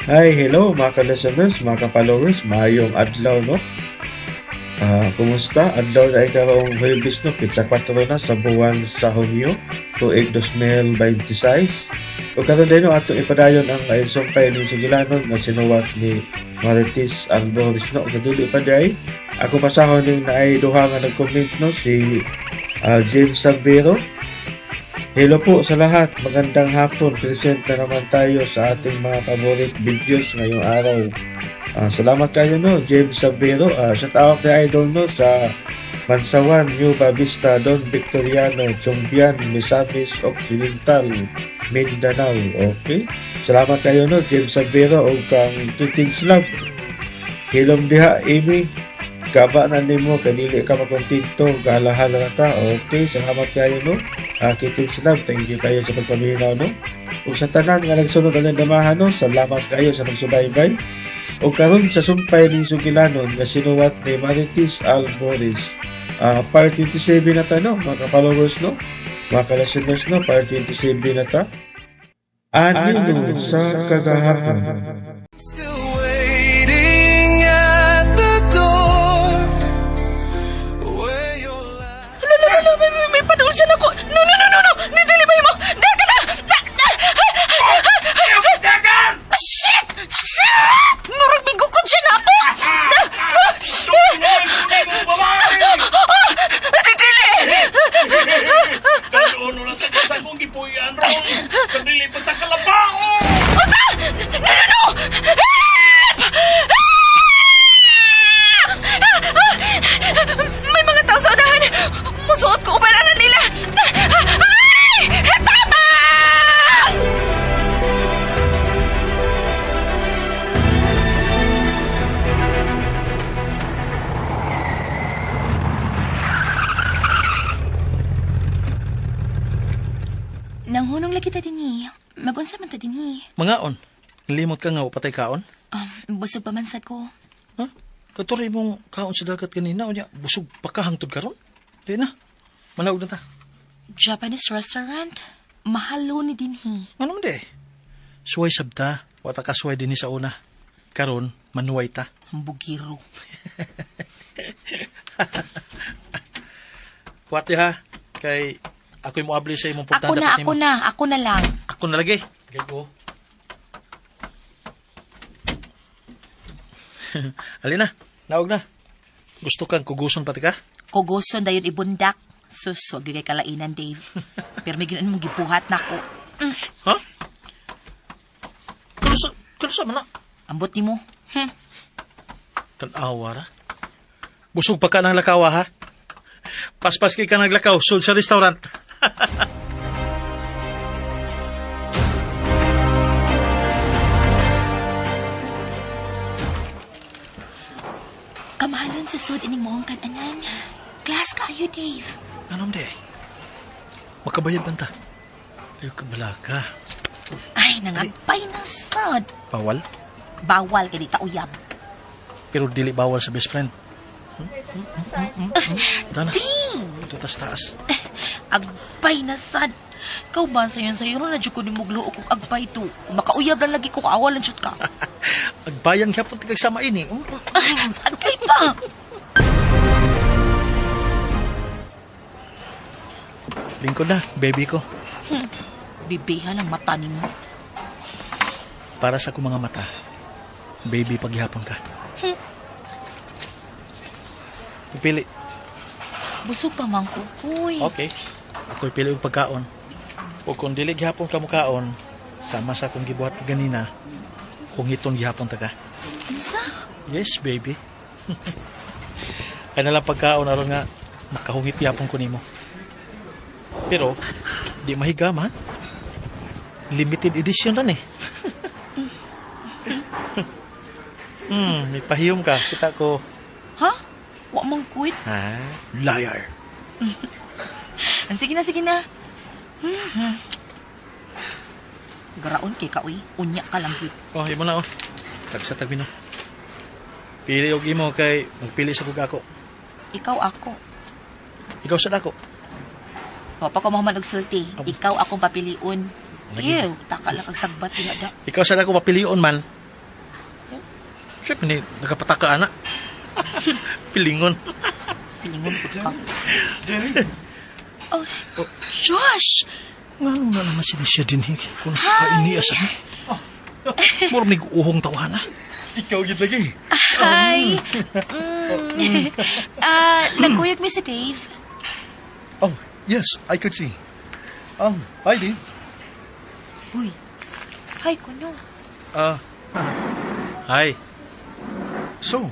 Hi, hello mga ka-listeners, mga ka-followers, maayong adlaw, no? Kumusta? Adlaw na karong Huwebes, no? Pitsa 4 na sa buwan sa Hunyo, tuig 2026. O karon din, no, atong ipadayon ang sumpay ning sugilanon nga sinuwat ni Marites Alboris, no? Sa dili pa diay, ako pasahon ning naay duha nga nag-comment, no? Si James Sabero. Hello po sa lahat. Magandang hapon. Present na naman tayo sa ating mga favorite videos ngayong araw. Salamat kayo, no, James Sabero. Shout out kay Idol, no, sa Mansawan, New Vista, Don Victoriano, Chumbian, Misamis Occidental, Mindanao. Okay? Salamat kayo, no, James Sabero o kang Kikids Love. Hilom diha, Amy. Kaba na nimo kay dili ka makontento, galahala ka. Okay, salamat kayo, no. Kikids Love, thank you kayo sa pagpaminaw, no. Ug sa tanan nga nagsunod ang damahan, no, salamat kayo sa pagsubaybay. Ug karon sa sumpay ning sugilanon nga sinuwat ni Marites Alboris. Part 27 na ta, no, mga ka-followers, no. Mga ka-listeners, no, part 27 na ta. Anino sa kagahapon. Still waiting at the door where your life. Lala, lala, may padul siya nako. No, no, no, no, no. Dili ba mo? Dili ka na. Shit! Shit! Murag bigukod siya na ako. Dili! Kanono na sa kasagong gipuy-an ron. Sa dili pa ta kalabaon. Unsa? No, no, no! Help! May mga tao sa unahan. Musuot ko uban na nila. Ay! Tabang! Nanghunong lagi ta dinhi. Magunsa man ta dinhi. Mangaon. Limot ka nga o patay kaon? Busog pa man sad ko. Ha? Katuloy mong kaon sa dagat kanina o niya, busog pa ka hangtod karon? Di na. Manaog na ta. Japanese restaurant? Mahalo ni dinhi. Ano man di? Suway sabta. Wata ka suway dinhi sa una. Karon, manuway ta. Ang bugiro. Wati ha. Kay ako'y moabli sa imong puntahan Ako na, dapat ako nimo. na, ako na lang. Ako na lagi. Gago. Alina, naog na. Gusto kang kuguson pati ka? Kuguson dayon ibundak. Sus, wag gyud kay kalainan, Dave. Pero may ginuon mong gibuhat nako. Ha? Kalusa man na. Ambot nimo. Tanawa ra. Busog pa ka ng lakaw, ha? Paspas kay ka naglakaw, sul sa restaurant. Kamahalon sa sud ining moong kananan. Class kaayo, Dave. Anong di? Makabayad man ta. Ayaw ka balaka. Ay, nangagpay na sad. Bawal? Bawal kay di ta uyab. Pero dili bawal sa best friend. Tana, Ding! ito tas taas. Agpay na sad. Ikaw ba sayon sayo na jud ko nimog luo kog agpay to. Makauyab lang lagi ko kaawalan jud ka. Agbayan ka po kag sama ini. Agpay pa. Lingkod na, baby ko. Bibihan ang mata nimo. Para sa akong mga mata, baby, paghihapon ka. Pili. Busog pa man ko, uy. Okay. Ako'y pili og pagkaon. O kung dili gihapon ka mukaon, sama sa akong gibuhat ganina, hungiton gihapon ta ka. Unsa? Yes, baby. Kaya na lang pagkaon aron nga makahungit gihapon ko nimo. Pero di mahigam ha. Limited edition ran eh. May pahiyom ka. Kita ko. Ha? Wa man kuit. Ha? Liar. Sige na, sige na. Garaon kay ka, uy. Unya ka lang gyud. Oh, imo na oh. Tagsa tagmino. Pili og imo kay magpili sa kug ako. Ikaw ako. Ikaw sa dako. Wa pa ko mahuman og sulti. Abo. Ikaw akong papilion. Lagi. Ew, taka lang kag sagbat diha da. Ikaw sa dako papilion man. Siyempre, ni, nagapataka, ana. Pilingon. Pilingon pud ka. Jenny? Oh, Josh! Ngano na naman sila siya din, eh. Kung kainiya sa ni. Murag mig-uhong tawana. Ikaw gid lagi. Hi! Ah, nagkuyog mi si Dave. Oh, yes, I could see. Hi, Dave. Uy. Hi, kuno. Ah. Hi. So,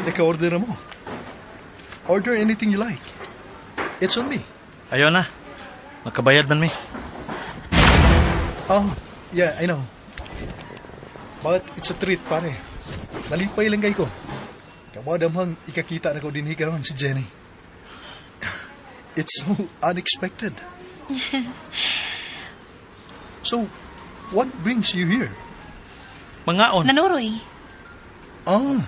naka-order na mo. Order anything you like. It's on me. Ayaw na. Makabayad man mi. Oh, yeah, I know. But it's a treat, pare. Nalipay lang kay ko. Kawadamhang ikakita na ko din karon si Jenny. It's so unexpected. So, what brings you here? Mangaon. Nanuroy. Ah,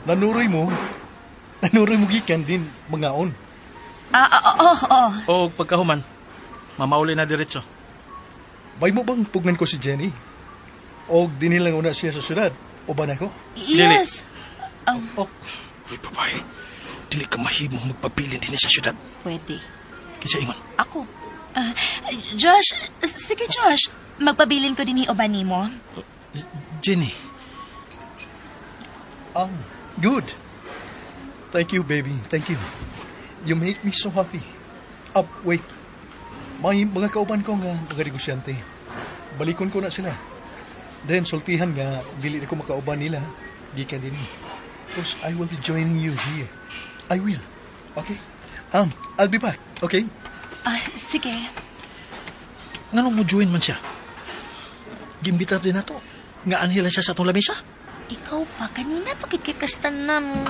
nanuroy mo. Nanuroy mo gikan din mangaon. Ah, ah, oh, oh. O pagkahuman, mamauli na diretso. May mo bang pugnan ko si Jenny? O dinhi lang una siya sa syudad? O ba na ko? Yes. Oh, Uy, babae. Dili ka mahimong magpabilin din sa syudad. Pwede. Kinsa ingon. Ako. Ah, Josh, sige Josh. Magpabilin ko din ni uban nimo. Jenny. Ah, good. Thank you, baby. Thank you. You make me so happy. Up, wait. May mga kauban ko nga mga negosyante. Balikon ko na sila. Then, sultihan nga, dili na ko makauban nila. Gikan din. Because I will be joining you here. I will. Okay? I'll be back. Okay? Ah, sige. Nganong mo join man siya? Gimbitar din nato. Nga anhi lang siya sa atong lamisa. Ikaw pa, kanina pa kay kastanan.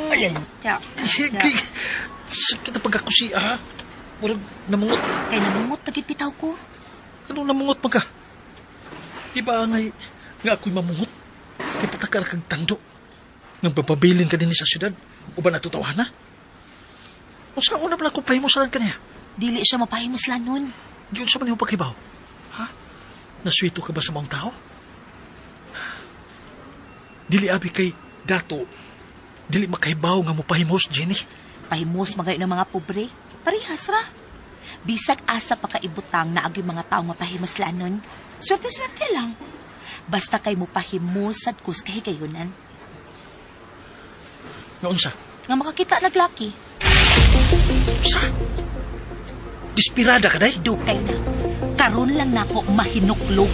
Ay, ay. Tiya. Sige. Sakit na pagkakusi, ah. Murag namungot. Kay namungot pagipitaw ko. Anong namungot man ka? Di ba ngay nga ako'y mamungot? Kay patakar kang tando. Nang papabilin ka din sa syudad. Uban ato tawana? O sa una pala kung pahimusalan ka niya? Dili siya mapahimuslan nun. Yun sa man yung paghibaw. Ha? Naswito ka ba sa mga tao? Dili abi kay dato, dili makahibaw nga mo pahimos, Jenny. Pahimos magayon ng mga pobre. Parehas ra. Bisag asa pa kaibutang na agi mga tao mapahimuslan nun. Swerte-swerte lang. Basta kay mo pahimusad kus kahigayunan. Nga unsa? Nga makakita naglaki. Sa? Dispirada ka, day? Dukay na. Karon lang nako mahinuklog.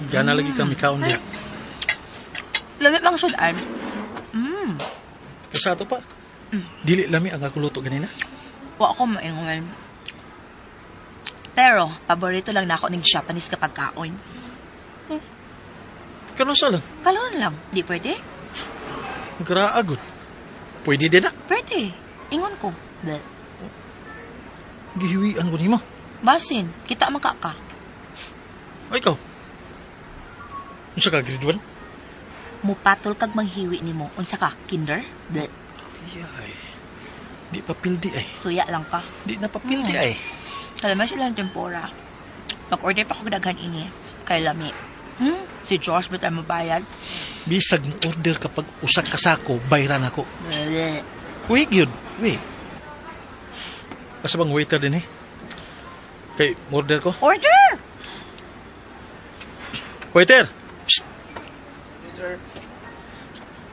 Gana lagi kami kaon diha. Lamit lang sudan. Sa ato pa. Dili lami ang ako luto ganina. Wa ako maingon. Pero, paborito lang nako ning Japanese kapag kaon. Kanon sa lang. Kalon lang. Di pwede? Graagod. Pwede din na. Pwede. Ingon ko. Bleh. Gihiwian ko nimo. Basin, kita man ka ka. O ikaw. Unsa ka grade 1? Mupatol kag manghiwi nimo. Unsa ka? Kinder? Bleh. Ay. Di pa pildi ay. Suya lang ka. Di na pa pildi ay. Alam mo sila ang tempura. Mag-order pa ko daghan ini. Kay lami. Si Josh ba tayo mabayad? Bisag mo order kapag usa ka sako, bayran ako. Bleh. Uy, gyud. Uy. Asa bang waiter din eh? Kay, order ko. Order! Waiter! Psst. Sir.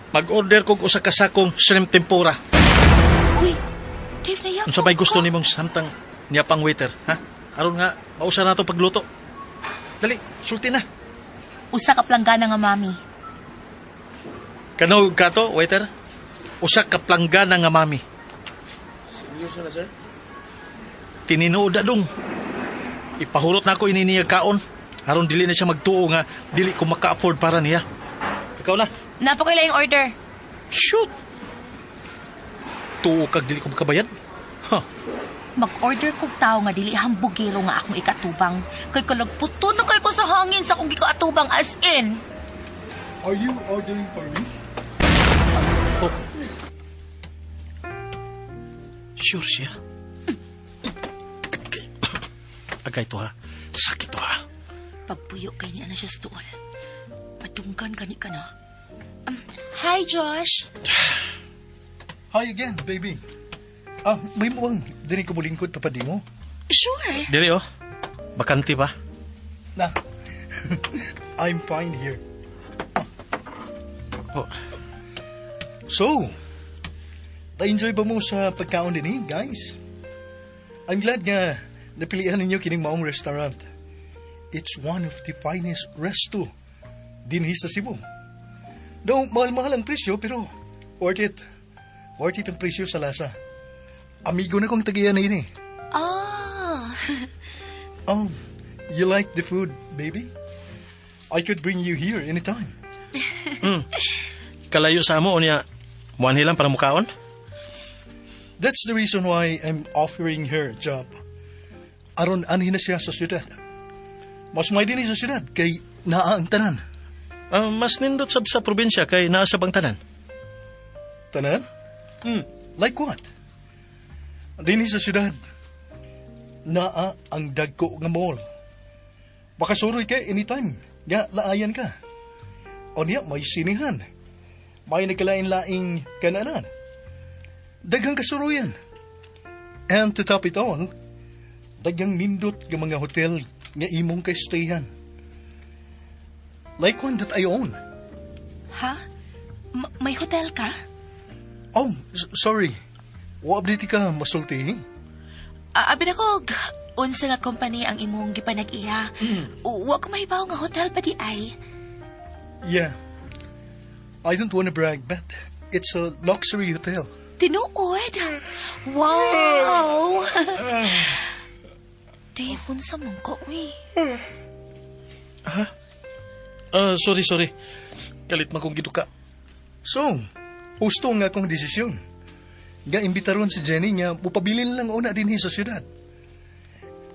Mag-order kog usa ka sakong shrimp tempura. Uy, Dave, naiyak Unsa may gusto nimong samtang niya pang waiter, ha? Aron nga mausa na to pagluto. Dali, sulti na. Usa ka planggana nga mami. Kano kato, waiter? Usa ka planggana nga mami. Seryoso na, sir? Tininuod na dong. Ipahulot na ako ini niya kaon. Aron dili na siya magtuo nga dili ko maka-afford para niya. Ikaw na. Napakaila yung order. Shoot! Tuo kag dili ko makabayad? Huh. Mag-order kog tao nga dili hambugero nga akong ikatubang. Kay kalagputo na kay ko sa hangin sa akong gikaatubang as in. Are you ordering for me? Oh. Sure siya. Agay. Agay to ha. Sakit to ha. Pagpuyo kay niya na siya sa tuol. Padunggan gani ka na. Hi, Josh. Hi again, baby. Ah, may muwang diri ko mulingkod tapad nimo. Sure. Diri oh. Bakante ba? Na. I'm fine here. Oh. So, na-enjoy ba mo sa pagkaon dinhi, guys? I'm glad nga napilian ninyo kining maong restaurant. It's one of the finest resto dinhi sa Cebu. Though, mahal-mahal ang presyo, pero worth it. Worth it ang presyo sa lasa. Amigo na kong tagiya na ini. Ah. Oh, you like the food, baby? I could bring you here anytime. Kalayo sa amo unya. Muanhi lang para mukaon? That's the reason why I'm offering her a job. Aron anhi na siya sa syudad. Mas may dinhi sa syudad kay naa ang tanan. Ah, mas nindot sab sa probinsya kay naa sa bang tanan. Tanan? Like what? Dinhi sa syudad, naa ang dagko nga mall. Makasuroy ka anytime. Nga laayan ka. O niya, may sinihan. May nagkalain-laing kananan. Daghang kasuroyan. And to top it all, daghang nindot nga mga hotel nga imong kay-stayhan. Like one that I own. Ha? May hotel ka? Oh, sorry. Wa update ka masulti. Abi nako, unsa nga company ang imong gipanag-iya? Wa ko mahibaw nga hotel pa diay. Yeah. I don't want to brag, but it's a luxury hotel. Tinuod? Wow! Dave, unsa man ka, uy? Ah, sorry, sorry. Kalit man kong giduka. So, husto nga akong desisyon. Nga imbitaron si Jenny nga mupabilin lang una dinhi sa syudad.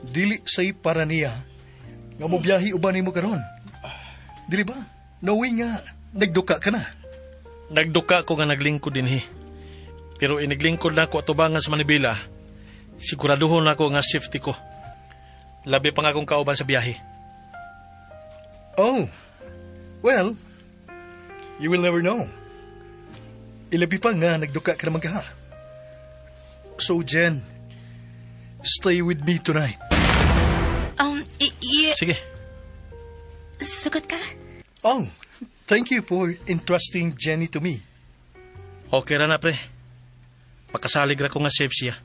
Dili say para niya nga mobiyahe uban nimo karon. Dili ba? Knowing nga nagduka ka na. Nagduka ko nga naglingkod dinhi. Pero iniglingkod na ako atubangan sa Manibela. Siguraduhon na ako nga safety ko. Labi pa nga akong kauban sa biyahe. Oh, well, you will never know. Ilabi pa nga nagduka ka naman kaha. So, Jen, stay with me tonight. Sige. Sugot ka? Oh, thank you for entrusting Jenny to me. Okay ra na, pre. Pakasalig ra ko nga safe siya.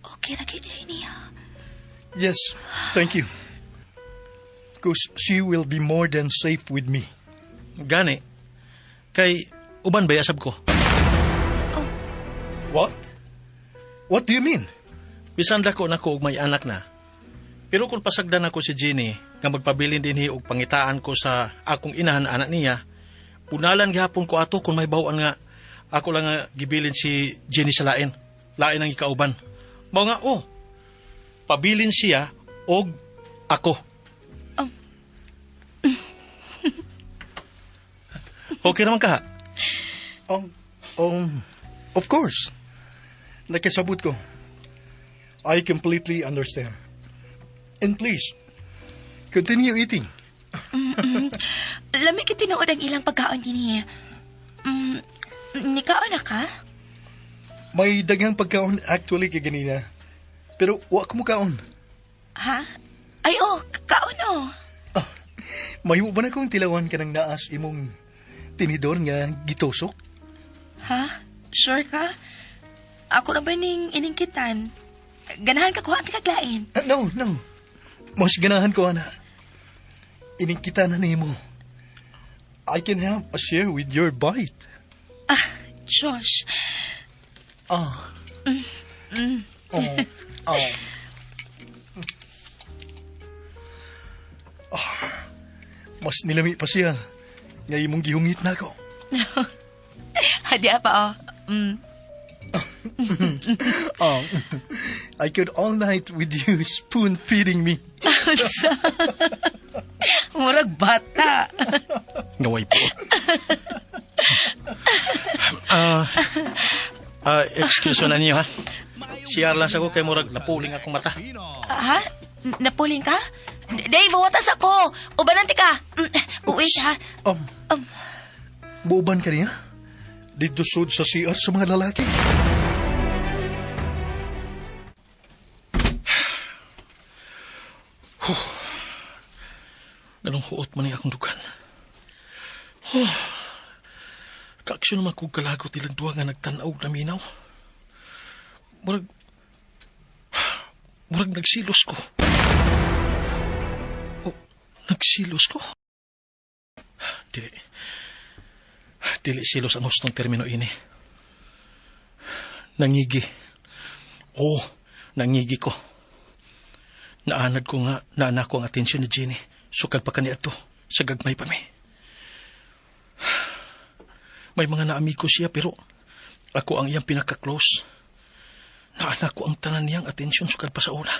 Okay ra gyud niya. Yes, thank you. Because she will be more than safe with me. Gani. Kay uban ba sab ko? What? What do you mean? Bisan dako nako og may anak na. Pero kung pasagdan ako si Jenny nga magpabilin dinhi og pangitaan ko sa akong inahan anak niya, punalan gihapon ko ato kung may bawaan nga ako lang nga gibilin si Jenny sa lain. Lain ang ikauban. Mao nga oh. Pabilin siya og ako. Okay naman ka ha? Of course. Nakasabot ko. I completely understand. And please, continue eating. Lami gyud tinuod ang ilang pagkaon dinhi. Nikaon na ka? May daghang pagkaon actually kay ganina. Pero wa ko mukaon. Ha? Ay, oh, kaon oh. Ah, mahimo ba na kong tilawan ka ng naas imong tinidor nga gitusok? Ha? Sure ka? Ako na ba ning iningkitan? Ganahan ka kuha ang kaglain. Ah, no, no. Mas ganahan ko, ana. Iningkitan na nimo. I can have a share with your bite. Ah, Josh. Ah. Oh. Oh. Ah. Mas nilami pa siya. Nga imong gihungit na ako. Hadi pa, oh. Oh. I could all night with you spoon feeding me. Murag bata. Ngaway po. Excuse na ninyo ha. CR lang sa ko kay murag napuling akong mata. Ha? Napuling ka? Dave, watas ako. Ubanan ti ka. Wait ha. Buuban ka niya? Dito sud sa CR sa mga lalaki. Ganong huot man ni akong dugan. Huh. Kaaksyon naman kong kalagot ilang duwa nga nagtanaw na minaw. Murag... Murag nagsilos ko. Oh, nagsilos ko? Dili. Dili silos ang hustong termino ini. Nangigi. Oo, nangigi ko. Naanad ko nga, naana ko ang atensyon ni Jenny. Sukal pa kaniadto, sa gagmay pa mi. May mga naamigo siya pero ako ang iyang pinaka-close. Naana ko ang tanan niyang atensyon sukal pa sa una.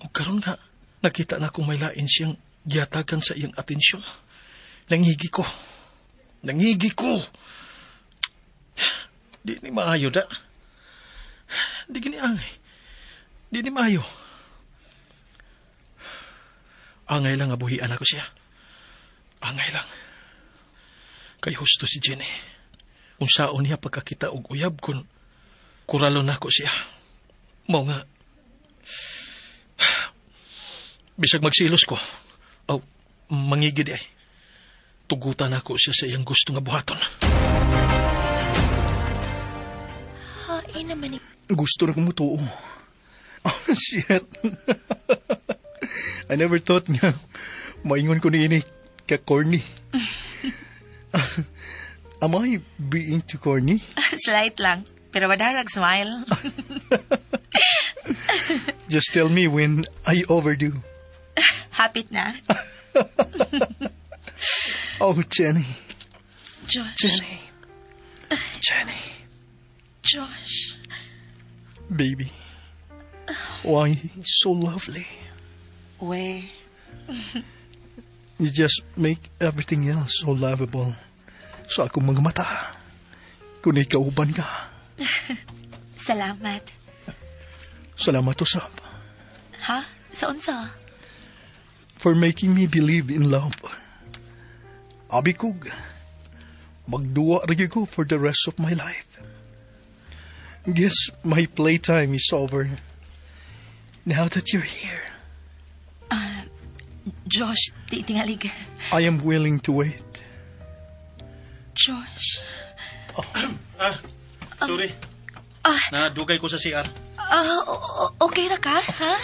Ug karon nga, nakita na akong may lain siyang gihatagan sa iyang atensyon. Nangigi ko. Nangigi ko. Di ni maayo da. Di gini angay. Di ni maayo. Angay lang abuhian ako siya. Angay lang. Kay husto si Jenny. Unsaon niya pagkakita og uyab kun kuralo nako siya. Mao nga. Bisag magsilos ko. Aw, mangigid ay. Tugutan ako siya sa iyang gusto nga buhaton. Hain naman ni... Gusto na kong mutuo. Oh, shit. I never thought nga maingon ko ni ini ka corny. Am I being too corny? Slight lang. Pero madarag smile. Just tell me when I overdo. Hapit na. Oh, Jenny. Josh. Jenny. Jenny. Josh. Baby. Why so lovely? We. You just make everything else so lovable. Sa akong mga mata. Kung ikaw uban ka. Salamat. Salamat usab Ha? Sa unsa? for making me believe in love. Abi kog, magduwa ra gyud ko for the rest of my life. Guess my playtime is over. Now that you're here, Josh, tingalig. I am willing to wait. Josh. Sorry. Nadugay ko sa CR. Okay ra ka, ha?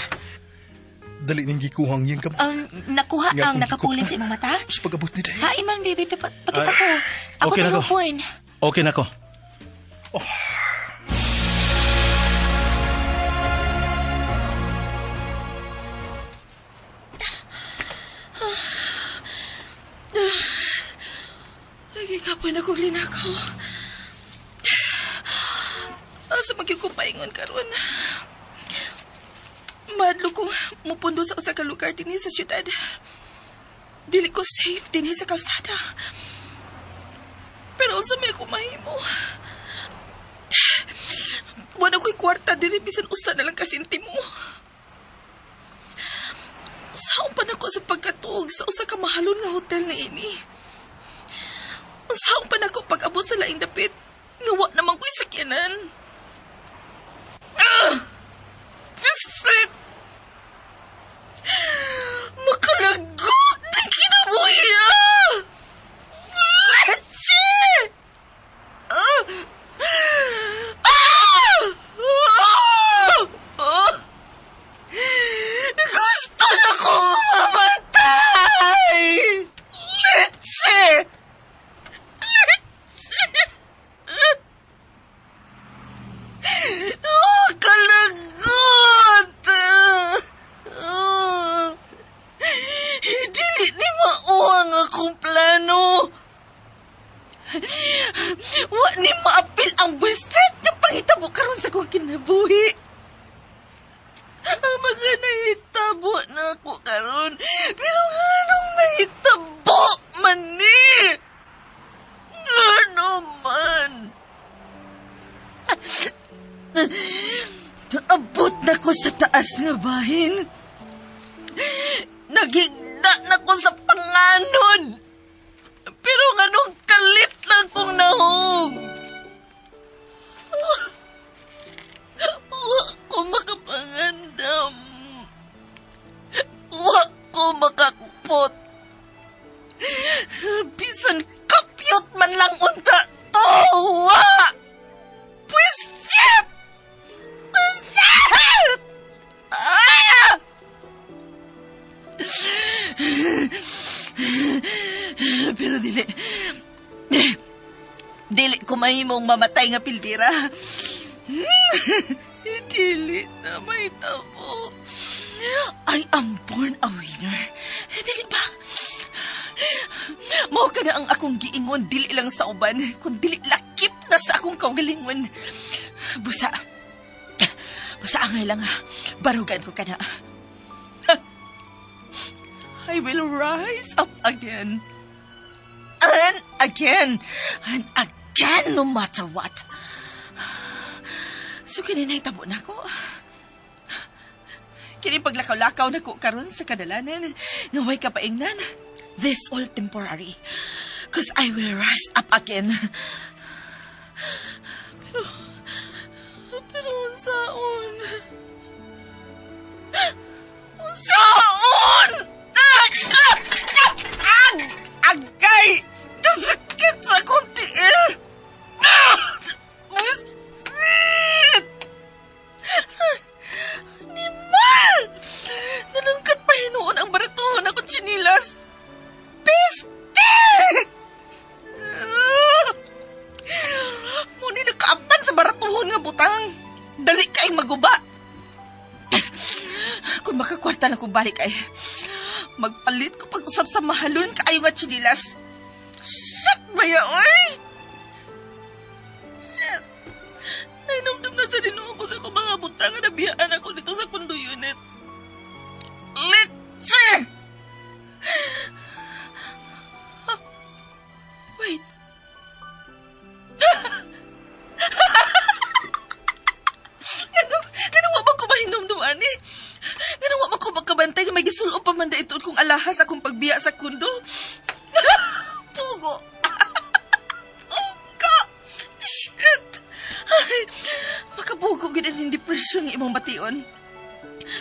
Dali ning gikuhang iyang kamot. Nakuha Nga ang akong nakapuling gikuha. sa imong mata? Sa pag-abot ni Dave. Hain man, baby. Pakita Ay, ko. Ako okay na ko. tulupon. Okay na ko. Ay, kapoy na kong linakaw. Asa magyukupaingon karon. Madlo kong mupundo sa usa ka lugar dinhi sa syudad. Dili ko safe dinhi sa kalsada. Pero unsa may ako mahimo? Wala ko'y kwarta dili bisan usa na lang kasintimo. Usaon pa nako sa pagkatuog sa usa ka mahalon nga hotel na ini. Unsaon pa nako pag-abot sa laing dapit? Nga wa naman ko'y sakyanan. Ah! Pisit! Makalagot na kinabuhi ah! Leche! Ah! Ah! Ah! Ah! Gusto na ko mamatay! Leche! Oh, kalagot! Ah. Dili ni mao ang akong plano. Wa ni maapil ang buset nga pangitabo karon sa akong kinabuhi. Ang mga nahitabo na ako karon, pero nganong nahitabo man ni? Abot na ko sa taas nga bahin. Naghigda na ko sa panganod. Pero nganong kalit lang kong nahog. Wa ko makapangandam. Wa ko makakupot. Bisan kapyot man lang unta to. Wa! Pwisit! Pwisit! Ah! Pero dili. Dili ko mahimong mamatay nga pildira. Dili na mahitabo. I am born a winner. Dili ba? Mao ka na ang akong giingon, dili lang sa uban, kun dili lakip na sa akong kaugalingon. Busa. Busa angay lang ha. Barugan ko ka na. I will rise up again. And again. And again, no matter what. So, kini nahitabo na ko. Kini paglakaw-lakaw na ko karon sa kadalanan. Nga way kapaingnan. This all temporary. 'Cause I will rise up again. Pero, unsaon? Unsaon? Ah! Ah! Ah! Ah! Agay! Kasakit sa akong tiil! Ah! Busit! Animal! Nalangkat pa hinuon ang baratuhon akong tsinilas. Piste! Ah! Mao ni nakaapan sa baratuhon nga butang. Dali kay maguba. Kung makakwarta na ko balik ay magpalit ko pag-usap sa mahalon kaayo nga tsinilas. Shit baya, oy! Shit! Nahinumdum na sa dinuo ko sa akong mga butang nga nabiyaan ako dito sa condo unit. Leche! Ah, wait. Ngano wa ba ko mahinumdum ani? Ngano wa ba ko magkabantay nga may gisulob pa man ito kong alahas akong pagbiya sa kundo? Pugo! Pugo! Shit! Ay, makabugo gid ang depression nga imong bation.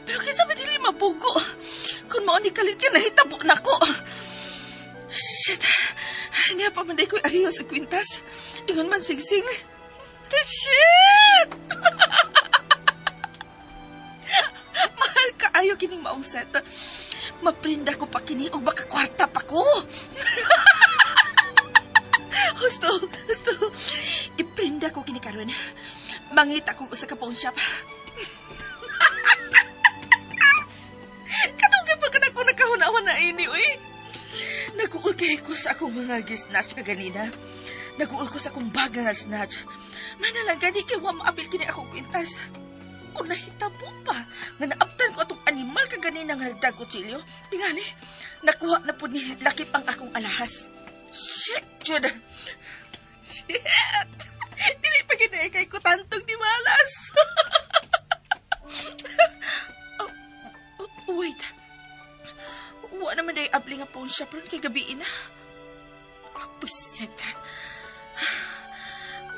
Pero kaysa ba dili mabugo? Kung mao ni kalit ka, nahitabo na ko. Shit! Niya pa man day ko'y ariyo sa kwintas. Ingon man singsing. Shit! Mahal kaayo kining maong set. Maprinda ko pa kini og baka kwarta pa ko. Husto, husto. Iprinda ko kini karon. Mangita kog usa ka pawn shop. Kanugay pa ka na ko nakahunawa na ini, uy. Naguol kay ko sa akong mga gisnatch kaganina. Naguol ko sa akong bag nga snatch. Manalang gani kay wa maapil kini akong kwintas. Kung nahitabo pa nga naabtan ko atong animal kaganina nga nagdag kutsilyo, tingali, nakuha na po ni lakip ang akong alahas. Shit, jud. Shit! Dili pa gid kay ko tantong di malas. Oh, oh, wait. Wa naman day abli nga pawn shop ron kay gabi na. Oh, buset.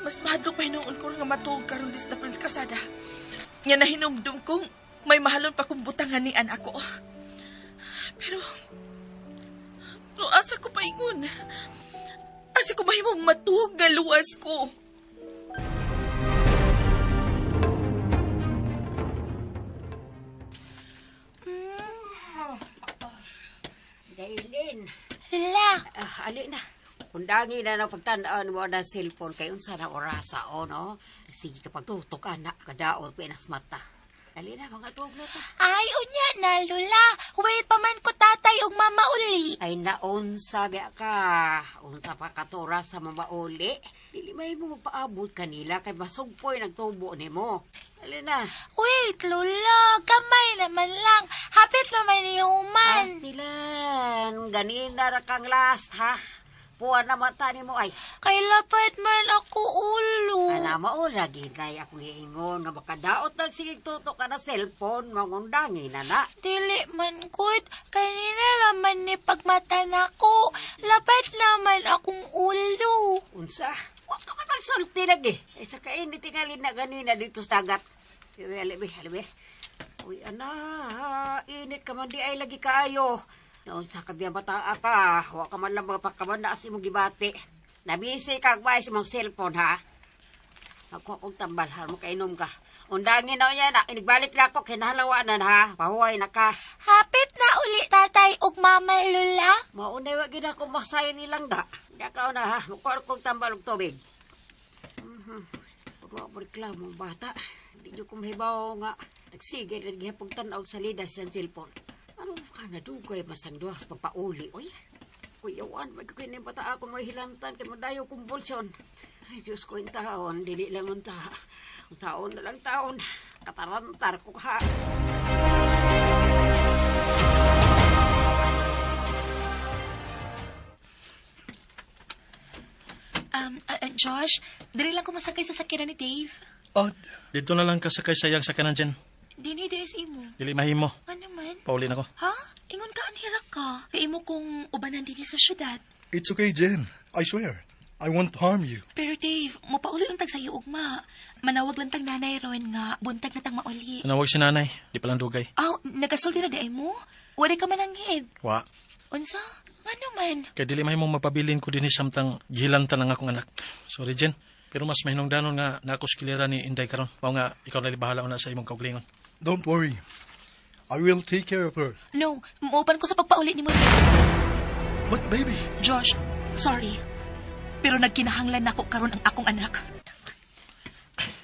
Mas mahadlok pa hinuon ko nga matuog karon dis na Prince Karsada. Nga nahinumdum kong may mahalon pa kong butanganian ako. Pero asa ko paingon? Asa ko mahimong matuog nga luwas ko? Dailin. Lala, Ah, ali na. Undangi na ng pagtandaan mo ng cellphone kay unsa na orasa o no. Sige kapag tutok anak kadaot pinas mata. Dali na mga tuog na ta. Ay, unya na, Lola. Wait pa man ko tatay ug mama uli. Ay naunsa biya ka. Unsa pa katura sa mamauli. Dili may mo magpaabot kanila kay masugpoy nagtubo nimo. Dali na. Wait, Lola. Gamay naman lang. Hapit naman ni human. Astilan, ganina ra kang last ha. Puan na mata nimo ay. Kay lapad man ako ulo. Ana mao lagi kay ako giingon nga makadaot nag sige tutok ka na cellphone mangundangi na na. Dili man gud. Kanina raman ni pagmata nako. Lapad naman akong ulo. Unsa? Wa ka man magsulti lagi. Ay sa kainit tingali na ganina dito sa dagat. Uy, alibi, alibi. Uy, ana, init ka man di ay lagi kaayo. Naunsa ka biya bata ka, wa ka man lang mga pagkaman na as imong gibati. Nabisi ka ba sa imong cellphone ha? Ako akong tambal, ha, makainom ka. Undangin na niya na, inigbalik lang ko, kinahalawanan ha, pahuway na ka. Hapit na uli tatay ug mama Lula. Maunay wa gid ako masay nilang da. Di ka na ha, mukuha kong tambal og tubig. Mhm. Puro ako reklamo ang bata. Di nyo kumahibaw nga. Nagsige na gihapong tan-aw sa lida sa cellphone. Ano ka nadugay masang duha sa pagpauli, oy? Kuyawan, magkakinin bata ako may hilantan kay madayo kumbulsyon. Ay, Diyos ko yung taon, dili lang unta. Ang taon na lang taon. Katarantar ko ka. Josh, dili lang ko masakay sa sakyanan ni Dave. Ah, Dito na lang kasakay sa iyang sakanan, Jen. Dini des imo. Dili mahimo. Ano man? Pauli na ko. Ha? Ingon ka, anhira ka. Kay imo kong ubanan dinhi sa syudad. It's okay, Jen. I swear. I won't harm you. Pero Dave, mopauli lang tag sayo ugma. Manawag lang tag nanay ron nga buntag na tang mauli. Nanawag si nanay. Di pa lang dugay. Aw, nagasulti na di ay mo? Wala ka man anghid. Wa. Unsa? Ano man? Kay dili mahimong mapabilin ko dinhi samtang gihilantan ang akong anak. Sorry, Jen. Pero mas mahinungdanon nga na ako skilera ni Inday karon. Mao nga ikaw na bahala una sa imong kaugalingon. Don't worry. I will take care of her. No, moopan ko sa pagpauli nimo. But baby, Josh, sorry. Pero nagkinahanglan nako karon ang akong anak.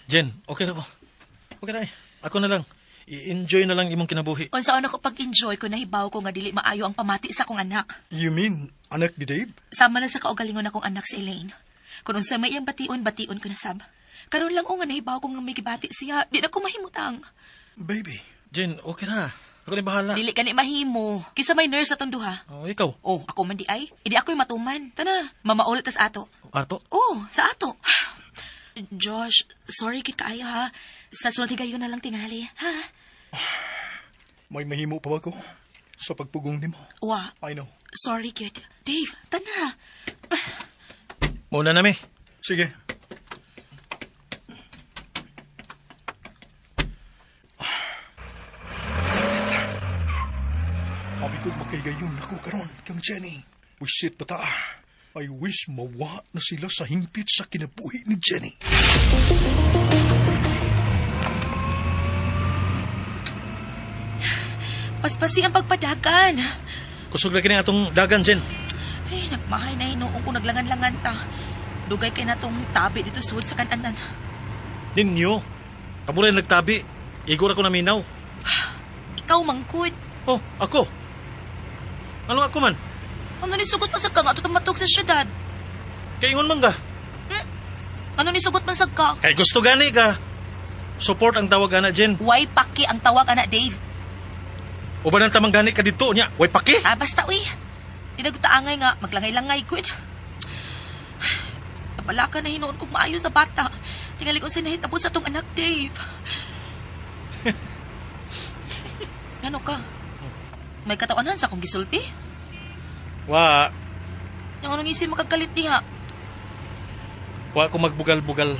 Jen, okay na ko. Okay na eh. Ako na lang. I-enjoy na lang imong kinabuhi. Unsaon ako pag-enjoy ko nahibaw ko nga dili maayo ang pamati sa akong anak. You mean anak ni Dave? Sama na sa kaugalingon akong anak si Elaine. Kung unsa may iyang bation, bation ko na sab. Karon lang o nga nahibaw ko nga may gibati siya, di na ko mahimutang. Baby. Jen, okay na. Ako na bahala. Dili ka ni mahimo. Kisa may nurse atong duha. Oh, ikaw. Oh, ako man di ay. Idi ako'y matuman. Tana, mamaulit tas ato. Ato. Oh, sa ato. Josh, sorry kit kaayo ha. Sa sunod higayon na lang tingali, ha? May mahimo pa ba ko sa pagpugong nimo? Wa, I know. Sorry kid. Dave, tana. Muna na mi. Sige. Abi ko makaigayon ako karon kang Jenny. Wisit bata. I wish mawa na sila sa hingpit sa kinabuhi ni Jenny. Paspasi ang pagpadagan. Kusog na kini atong dagan, Jen. Ay, nagmahay na hinuong kung naglangan-langan ta. Dugay kay na tong tabi dito suod sa kananan. Ninyo. Kamo rin nagtabi. Igor ako naminaw. Ikaw, mangkod. Oh, ako. Ano ako man? Ano ni sugot man sa ka nga tumatog sa syudad? Kaingon man ka. Ano ni sugot man sa ka? Kay gusto gani ka. Support ang tawag ana, Jen. Way paki ang tawag ana, Dave. Uban ang tamang gani ka dito niya. Way paki. Ah, basta uy. Di nagutaangay nga, maglangay-langay ko. Wala ka na hinuon kong maayo sa bata. Tingali ko sinahitabo sa tong anak, Dave. Ano ka? May katawanan sa akong gisulti? Wa, Yung anong isip makagalit diha? wa ko magbugal-bugal.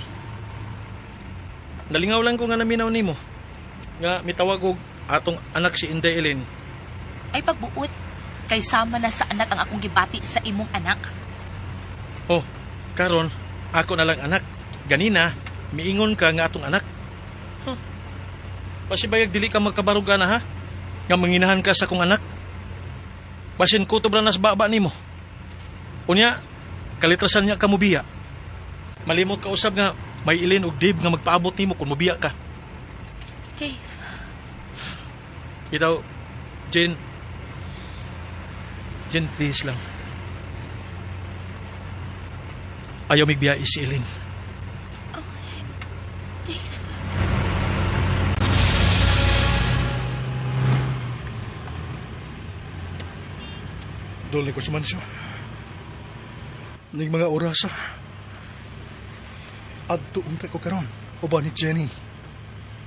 Nalingaw lang ko nga naminaw nimo. Nga mitawag og atong anak si Inday Ellen. Ay pagbuot. Kay sama na sa anak ang akong gibati sa imong anak. Oh, karon ako na lang anak. Ganina, miingon ka nga atong anak. Huh. Pasibayag dili ka magkabaruga na ha. Nga manginahan ka sa akong anak. Basin kutob ra nas baba nimo. Unya, kalitrasan niya ka mubiya. Malimot ka usab nga may ilin og Dave nga magpaabot nimo kung mubiya ka. Dave, Itaw, Jane. Jane, please lang. Ayaw migbiya si Elaine. Dave. Dole ko sa mansyon. Ning mga orasa. Adto unta ko karon uban ni Jenny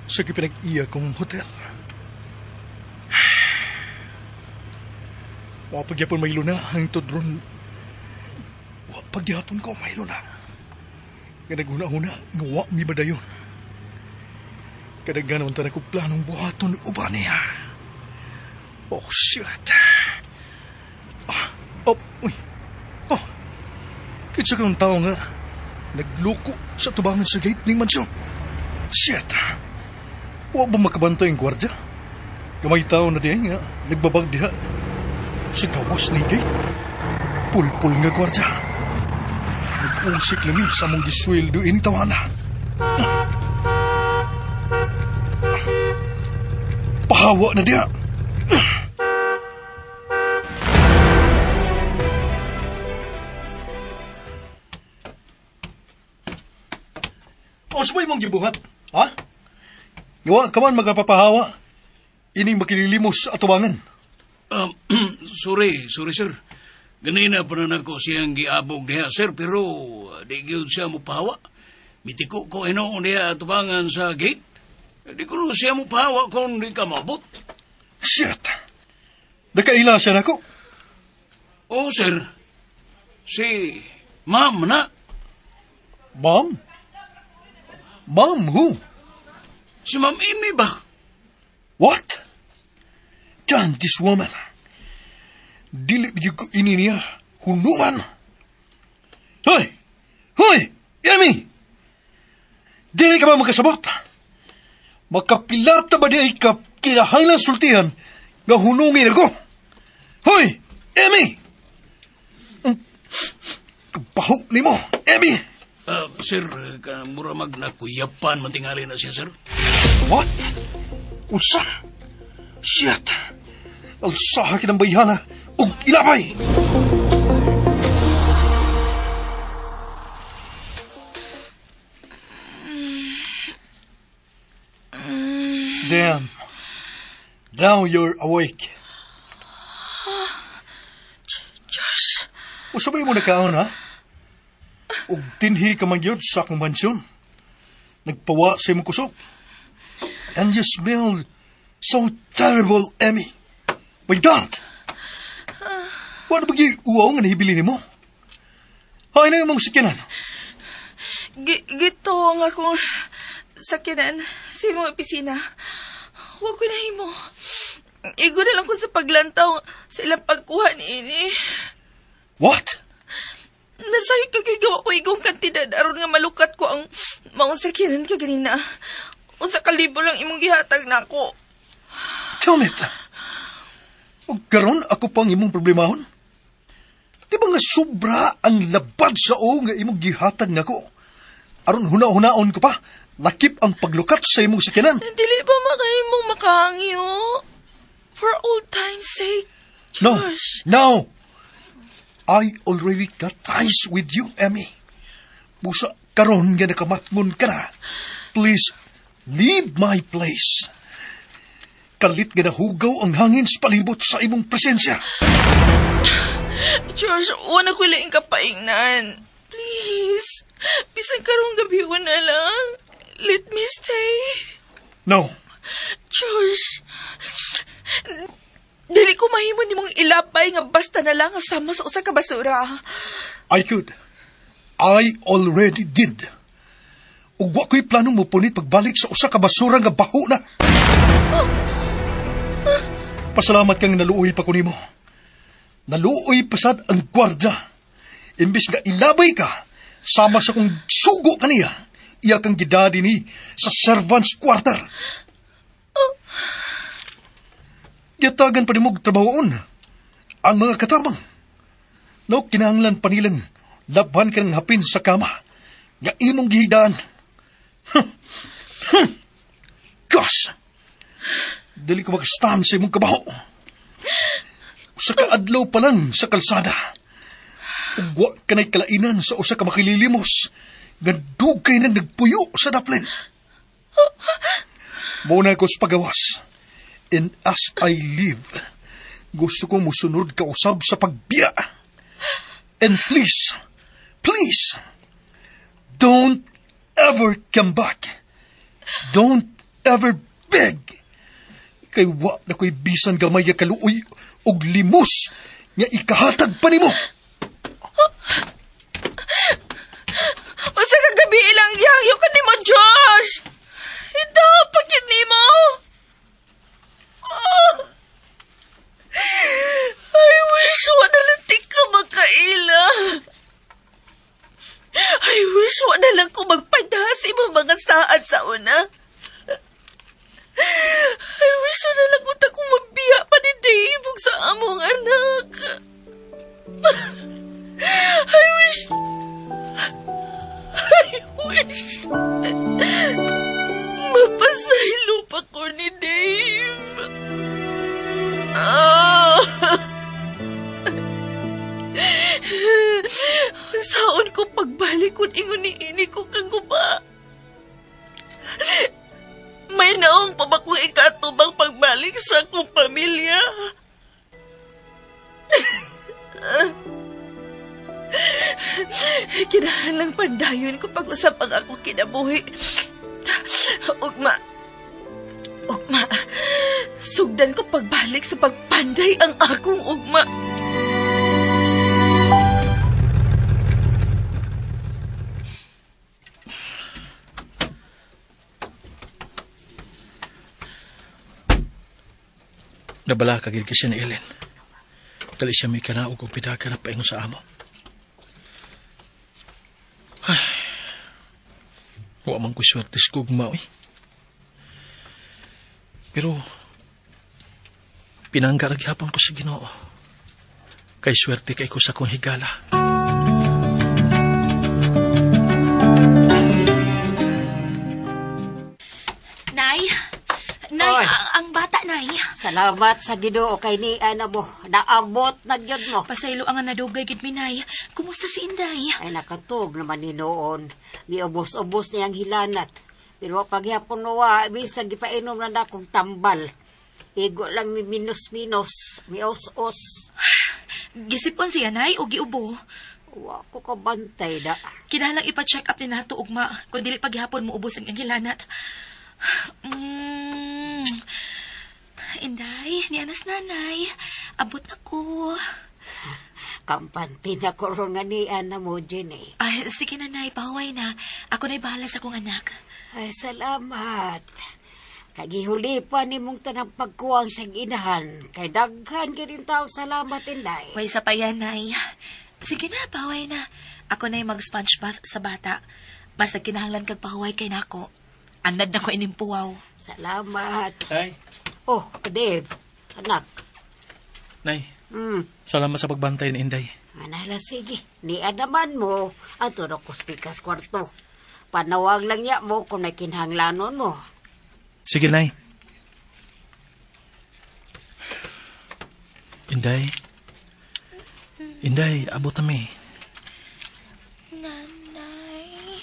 sa gipinag-iya kong hotel. Wa pagyapon may luna ang tudron. Wa pagyapon ko may luna. Nga naghuna-huna nga wa mi badayon. Kadaghanon ta na ko planong buhaton uban niya. Oh, shit. Ah, oh, uy. Oh, kinsa kang tao nga nagluko sa tubangan sa gate ning mansyon. Shit. Wa ba makabantay ang gwardya? Gamay tao na diay nga nagbabag diha sa gawas ni gate. Pulpul nga gwardya. Nag-usik lami sa among gisweldo ini tawana. Pahawa na diha. O sabay mong gibuhat, ha? Gawa ka man magapapahawa. Ining makililimos sa atubangan. Sorry, sorry sir. Ganina pa na nako siyang giabog diha sir, pero di gyud siya mopahawa. Mitiko ko hinuon diha atubangan sa gate. Di ko no siya mopahawa kung di ka maabot. Shit! Nakaila siya nako. Oh sir, si ma'am na. Ma'am? Ma'am, who? Si Ma'am Amy ba? What? Damn this woman. Dili gyud ko ini niya. Hunuman. Hoy! Hoy! Amy! Dili ka ba makasabot? Makapilata ba di ka kinahanglan sultihan nga hunungin ako? Hoy! Amy! Kabaho nimo, Amy! Sir, mura mag nakuyapan matingali na siya, sir. What? Unsa? Shit! Alsaha kinang bayhana ug ilabay! Damn. Now you're awake. Josh, Usabay mo nakaon, ha? Ug tinhi ka man gyud sa akong mansyon. Nagpawa sa imong kusog. And you smell so terrible, Emmy. My God! Wala ba gyud uwaw nga nahibili nimo? Hay na imong sakyanan. Gito ang akong sakyanan sa imong opisina. Huwag ko na himo. Igo na lang ko sa paglantaw sa ilang pagkuha ni ini. What? Nasayod ka gawa ko igong kantidad aron nga malukat ko ang maong sakyanan ka ganina. Usa ka libo lang imong gihatag nako. Tell me it. Ug karon ako pang imong problemahon? Di ba nga sobra ang labad sa o nga imong gihatag nako? Aron huna-hunaon ko pa, lakip ang paglukat sa imong sakyanan. Dili ba makahimong makahangyo? For old time's sake, No, Josh. no. I already got ties with you, Emmy. Busa karon nga nakamatngon ka na. Please, leave my place. Kalit nga nahugaw ang hangin sa palibot sa imong presensya. Josh, wala ko laing kapaingnan. Please, bisan karong gabi ko na lang. Let me stay. No, Josh, dili ko mahimo nimong ilapay nga basta na lang sama sa usa ka basura. I could. I already did. Ug wa ko'y plano mo punit pagbalik sa usa ka basura nga baho na. Pasalamat kang naluoy pa ko nimo. Naluoy pasad ang gwardya. Imbis nga ilabay ka, sama sa kong sugo kaniya, iya kang gidadi ni sa servants quarter. Giyatagan pa nimo og trabahoon ang mga katabang. No, kinahanglan pa nilang labhan ka ng hapin sa kama nga imong gihigdaan. Gosh! Dili ko makastand sa imong kabaho. Usa ka adlaw pa lang sa kalsada. Ug wa ka na'y kalainan sa usa ka makililimos nga dugay na nagpuyo sa daplin. Muna ko sa pagawas. And as I live, gusto ko musunod ka usab sa pagbiya. And please, Please, don't ever come back. Don't ever beg. Kay wa na ko'y bisan gamay nga kaluoy og limos nga ikahatag pa nimo. Usa ka gabi ilang yangyo ka nimo, Josh! Ito, pagkit nimo! Oh. I wish wala lang ti ka makaila. I wish wala lang ko magpadasi imong mga saad sa una. I wish wala lang ko ta mabiya pa ni Dave ug sa among anak. I wish... I wish... Mapasaylo pa ko ni Dave. Ah. Saon ko pagbalik kung ingon ni ini ko kaguba. May naong pa ba kong ikatubang pagbalik sa akong pamilya? Kinahanglang pandayon ko pag-usap ang akong kinabuhi. Ugma, ugma, sugdan ko pagbalik sa pagpanday ang akong ugma. Nabala ka gid kasi ni Ellen. Dali siya may kanaog og pidaka na paingon sa amo. Ay, wa man ko swerte sa gugma, oy. Pero, pinangga ra gihapon ko sa Ginoo. Kay swerte kay ko sa akong higala. Nay! Nay, Oy. ang bata, Nay. Salamat sa Ginoo kay ni ana mo. Naabot na gyud mo. Pasaylo ang nadugay gid mi, Nay. Kumusta si Inday? Ay nakatug naman ni noon. Miubos-ubos niyang hilanat. Pero paghapon noa, bisag gipainom na nakong tambal. Igo lang mi minus-minus, mi os-os. Gisipon siya, Nay, o giubo? Wa ko kabantay da. Kinahanglang ipa-check up ni nato ugma kung dili paghapon mo ubos ang hilanat. Inday, ni anas nanay. Abot na ko. Kampante na ko ron nga ni ana mo, Jenny. Ay, sige nanay, pahuway na. Ako na'y bahala sa akong anak. Ay, salamat. Kagihuli pa ni mong tanang pagkuwang sa inahan. Kay daghan gyud tao salamat, Inday. Way sa pa yan, Nay. Sige na, pahuway na. Ako na'y mag-sponge bath sa bata. Basta kinahanglan kag pahuway kay nako. Andad na ko inimpuwaw. Salamat. Nay. Oh, Dave. Anak. Nay, salamat sa pagbantay ni Inday. Anala, sige. Ni adaman mo, ato na ko spikas kwarto. Panawag lang niya mo kung may kinahanglanon mo. Sige, Nay. Inday. Inday, abot kami. Nanay.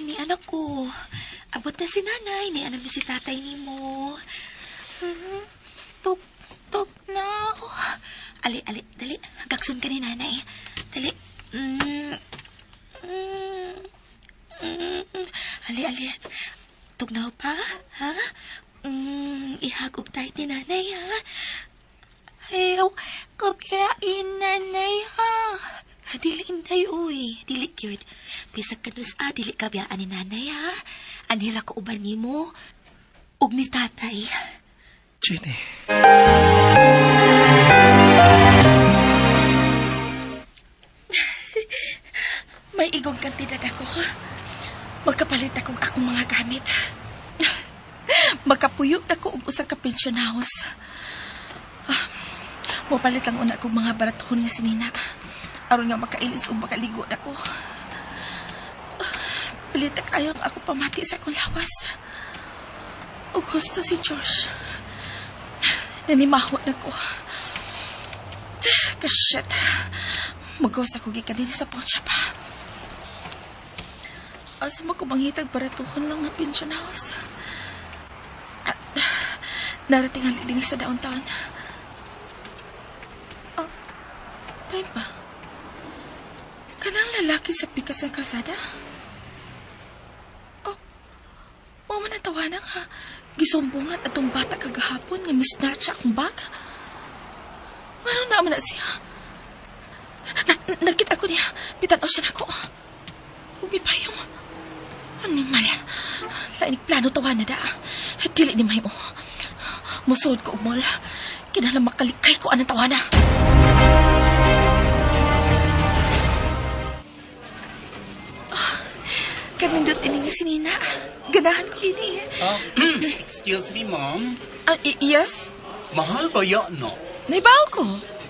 Ni anak ko. Abot na si nanay. Ni anak ni si tatay ni mo. Tuk, tuk na. Oh. Ali, ali, dali. Gaksun ka ni nanay. Dali. Ali, ali. Tugnaw pa, ha? Ihag og tayo ni nanay, ha? Ayaw, kabiyain nanay, ha? Dili, Inday, uy. Dili, cute. Bisag ka nus, ah, dili kabiyaan ni nanay, ha? Anhila ko uban nimo ug ni tatay. Jenny. May igong kantidad ako. Magkapalit akong akong mga gamit. Magkapuyo na ko og usa ka pension house. Mopalit lang una akong mga baratuhon nga sinina. Aron nga makailis ug makaligo na ko. Pilit na kayo ang ako pamati sa akong lawas. Ug gusto si Josh. Nanimahot na ko. Kashit. Magawas ako gikan din sa pawn shop. Asa mo ko mangitag baratuhon lang nga pension house. At, narating ang liling sa downtown. Oh, time pa. Kanang lalaki sa pikas sa kalsada? Oh, mao man ang tawana nga. Gisumbungan atong bata kagahapon nga misnatch akong bag. Ano naman na siya? Nakita ko niya. Bitanaw siya nako. Umipayong. Animal. Lain plano tawa na da. Dili ni mahimo. Musuod ko og mall. Kinahanglan makalikay ko anang tawana. Ah, kanindot ini nga sinina. Ganahan ko ini. Excuse me, ma'am. Ah, yes? Mahal ba yan, no? Naibaw ko.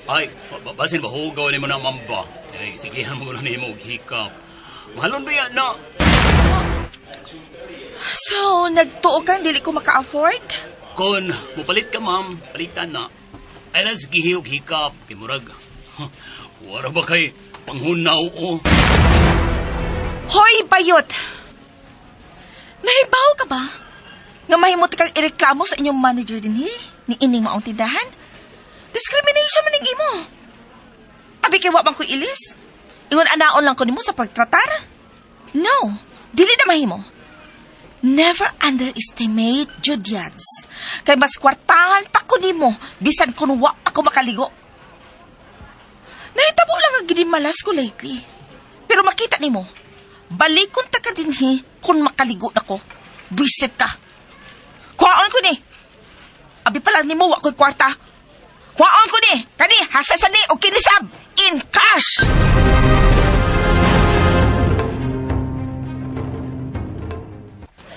Ay, basin ba hugaw ni mo na, ma'am ba? Ay, sigihan mo na ni mo hikap. Mahalon ba yan, no? So, nagtuo ka, dili ko maka-afford? Kung mupalit ka, ma'am, palitan na. Ay, las gihiyog hikap, kimurag. Wara ba kay panghunaw, o? Hoy, bayot! Nahibaw ka ba? Nga mahimot kang ireklamo sa inyong manager din, he? Ni ining maong tindahan? Discrimination man ning imo. Abi kay wa man ko ilis? Ingon anaon lang ko nimo sa pagtratar? No, dili na mahimo. Never underestimate Judyans. Kay mas kwartahan pa ko nimo bisan kun wa ako makaligo. Nahitabo lang ang ginimalas ko lately. Pero makita nimo, balikon ta ka dinhi kung makaligo na ko. Buisit ka. Kuhaon ko ni. Abi pala nimo wa ko'y kwarta. Kuhaon ko ni. Kani, hasa ni o kinisab. In cash.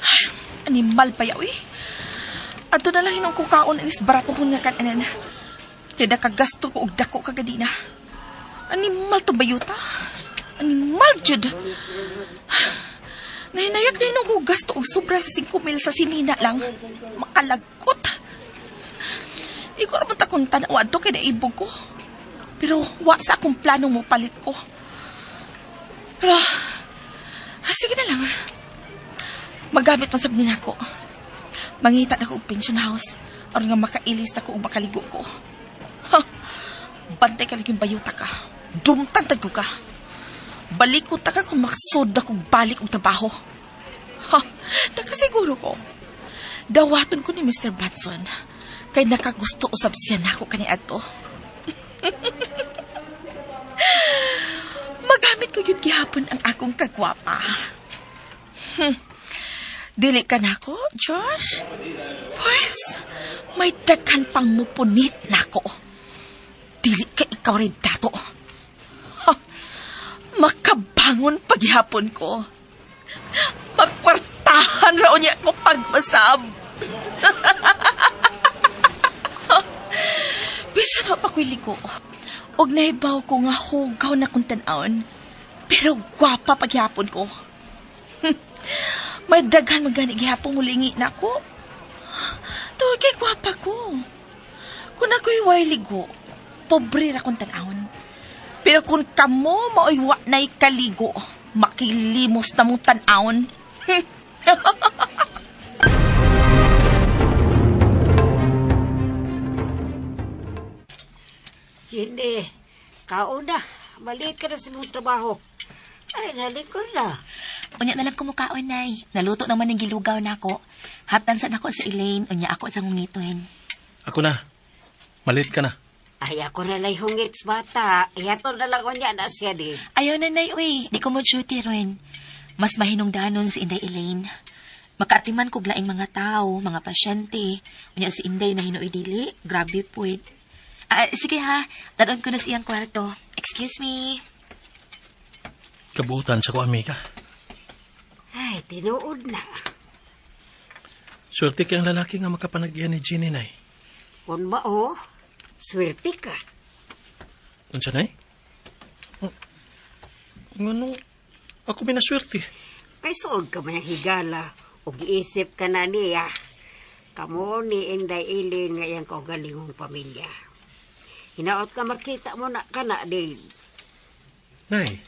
Ay, animal pa yaw eh. Ato na lang hinong kukaon anis baratuhon nga kananan. Kaya nakagasto ko og dako kagadina. Animal to bayuta. Animal, jud. Nahinayag na hinong ko gasto og sobra sa 5 mil sa sinina lang. Makalagkot. Ikaw raman takong tanaw adto kay naibog ko. Pero wa sa akong plano mo palit ko. Pero, sige na lang. Magamit man sab ni nako. Mangita na ko og pension house aron nga makailis na ko og makaligo ko. Ha, bantay ka lang yung bayuta ka. Dumtan tag ko ka. Balik ko ta ka kung makasod na kong balik og trabaho. Ha, nakasiguro ko. Dawaton ko ni Mr. Benson. Kay nakagusto usab siya nako kaniadto. Magamit ko yun gihapon ang akong kagwapa. Dili ka nako, Josh? Pues, may daghan pang mupunit nako. Dili ka ikaw rin dato. Ha, makabangon paghihapon ko. Magkwartahan raw niya ko pag-usab. Bisan wa pa ko'y ligo. Og nahibaw ko nga hugaw na kong tan-awon. Pero gwapa paghihapon ko. May daghan man gani gihapon mulingi na ako. Tungod kay gwapa ko. Kung ako'y way ligo, pobre ra kong tan-awon. Pero kung kamo mao'y wa na'y kaligo, makilimos na mong tan-awon. Cindy, kaon na. Balik ka na sa mong trabaho. Ay, nalikod na. Unya na lang kumukaon, nay. Naluto naman ng gilugaw nako. Hatan sa nako sa Elaine, unya ako sa ngungitohin. Ako na. Malit ka na. Ay, ako na lay hungit sa bata. Ihatod na lang unya na siya di. Ayaw na, nay, uy. Di ko mo duty ron. Mas mahinungdanon si Inday Elaine. Makaatiman kog laing mga tao, mga pasyente. Unya si Inday na hinuoy dili. Grabe puwit. Ah, sige ha, dadon ko na sa iyang kwarto. Excuse me. Kabutan sa ko, amiga. Ay, tinuod na. Swerte kay ang lalaki nga makapanagyan ni Jenny, nay. Kung mao, swerte ka. Unsa, nay? Ngano? Ako minaswerte. Kay suod ka man ang higala, ug giisip ka na niya. Kamo ni Inday Ilin nga iyang kaugalingong pamilya. Hinaot ka makita mo na ka na, Dave. Nay.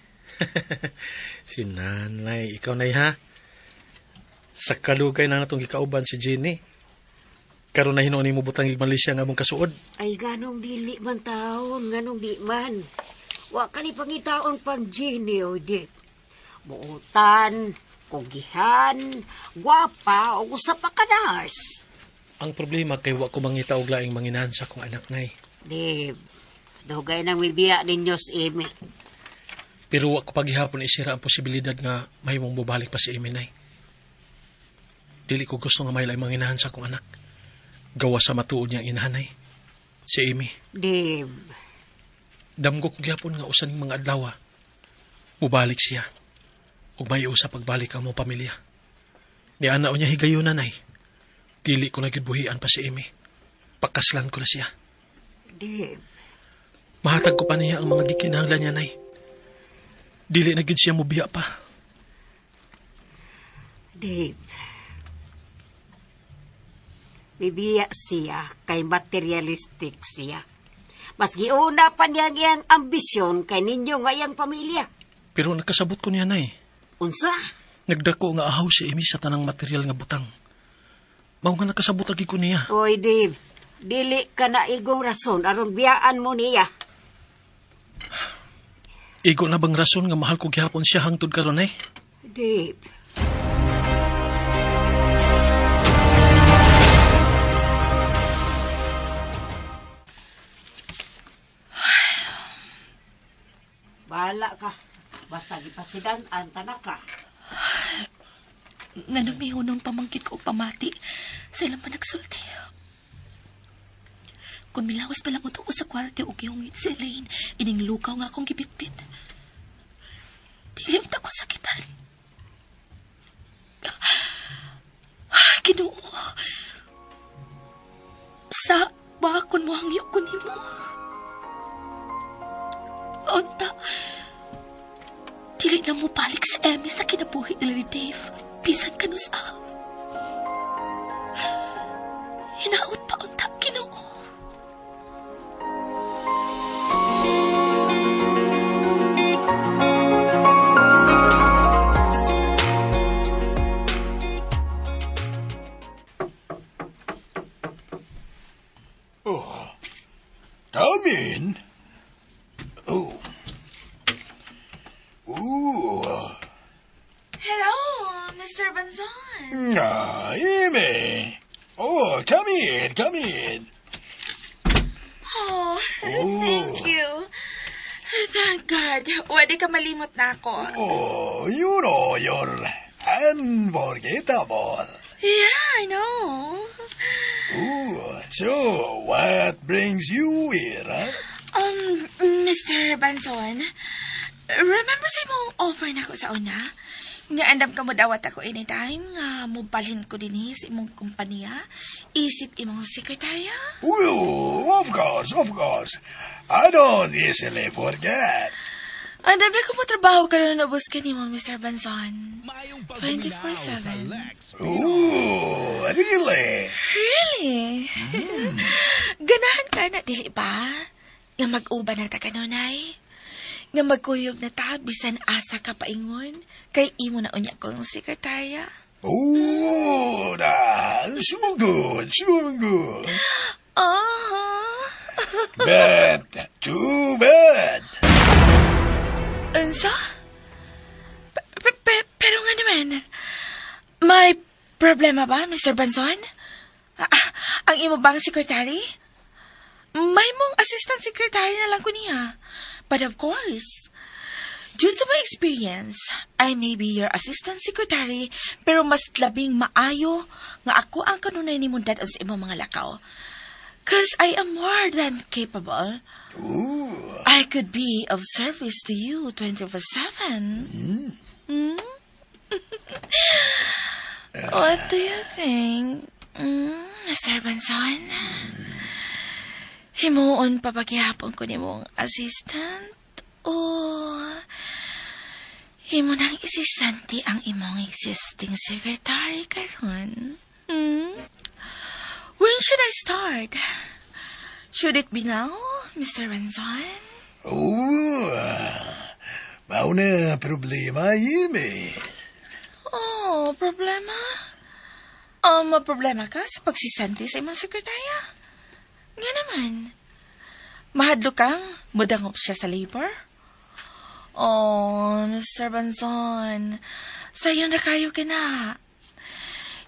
Si nanay, ikaw nay ha. Sa kalugay na natong gikauban si Jenny. Karon na hinuon nimo butang ig Malaysia nga among kasuod. Ay, ganong dili man taon, ganong di man. Wa ka ni pangitaon pang Jenny o di. Buutan, kugihan, gwapa, o usa pa ka nurse. Ang problema kay wa ko mangita og laing manginan sa akong anak, Nay. Di, dugay nang mibiya ninyo si Amy. Pero wa ko paghihapon isira ang posibilidad nga mahimong mobalik pa si Amy, Nay. Dili ko gusto nga may laing manginahan sa akong anak. Gawa sa matuod niyang inahan, Nay. Si Amy. Dave. Damgo ko gihapon nga usa ning mga adlaw. Mubalik siya. Ug may usa pagbalik ang mong pamilya. Ni ana niya higayunan, Nay. Dili ko na gyud buhian pa si Amy. Pakaslan ko na siya. Dave. Mahatag ko pa niya ang mga gikinahanglan niya, Nay. Dili na gyud siya mobiya pa. Dave. Bibiya siya kay materialistic siya. Mas giuna pa niya ang iyang ambisyon kay ninyo nga iyang pamilya. Pero nakasabot ko niya, Nay. Unsa? Nagdako nga ahaw si Amy sa tanang material nga butang. Mao nga nakasabot lagi ko niya. Oy, Dave. Dili ka na igong rason aron biyaan mo niya. Igo na bang rason nga mahal ko gihapon siya hangtod karon, Nay? Dave. Bahala ka. Basta gipasidan ang tanaka. Nganong may hunong pamangkit ko og pamati sa ilang panagsulti. Kung milawas pa lang uto ko sa kwarto og gihungit si Elaine, ining lukaw nga akong gibitbit. Dili unta ko sakitan. Ginoo. Sa ba kun mohangyo ko nimo? Unta, dili na mo balik si Emmy sa kinabuhi nila ni Dave. Bisan kanusa. Hinaot pa unta, Ginoo. Oh, come in. Oh. Ooh. Hello, Mr. Banzon. Ah, Amy. Oh, come in, come in. Oh, thank you. Thank God. Wadi ka malimot na ako. Oh, you know you're unforgettable. Yeah, I know. Ooh, so what brings you here, huh? Mr. Banzon, remember sa imong offer na ko sa una? Nga andam ka mo dawat ako anytime nga mobalhin ko dinhi sa imong kompanya, isip imong sekretarya? Oh, of course, of course. I don't easily forget. Andam na ko mo trabaho karon na ubos kanimo, Mr. Banzon. 24/7. Ooh, really? Really? Ganahan ka na, dili ba? Nga mag-uban na ta kanunay? Nga magkuyog na ta, bisan asa ka paingon, kay imo na unya kong sekretarya? Ooh, so good, so good. Ah. But too bad. Unsa? Pero nga naman, may problema ba, Mr. Banzon? Ang imo bang secretary? May mong assistant secretary na lang ko niya. But of course, due to my experience, I may be your assistant secretary, pero mas labing maayo nga ako ang kanunay ni dad sa imong mga lakaw. 'Cause I am more than capable. Ooh. I could be of service to you 24/7. Hmm? What do you think, Mr. Banson? Himuon pa paghihapon ko nimong assistant o himo nang isisanti ang imong existing secretary karon? Hmm? When should I start? Should it be now, Mr. Banson? Ooh, mao na problema, Amy. Oh, problema? Problema ka sa pagsisanti sa imong sekretarya? Nga naman. Mahadlok kang mudangop siya sa labor? Oh, Mr. Banson, sayo na kayo ka na.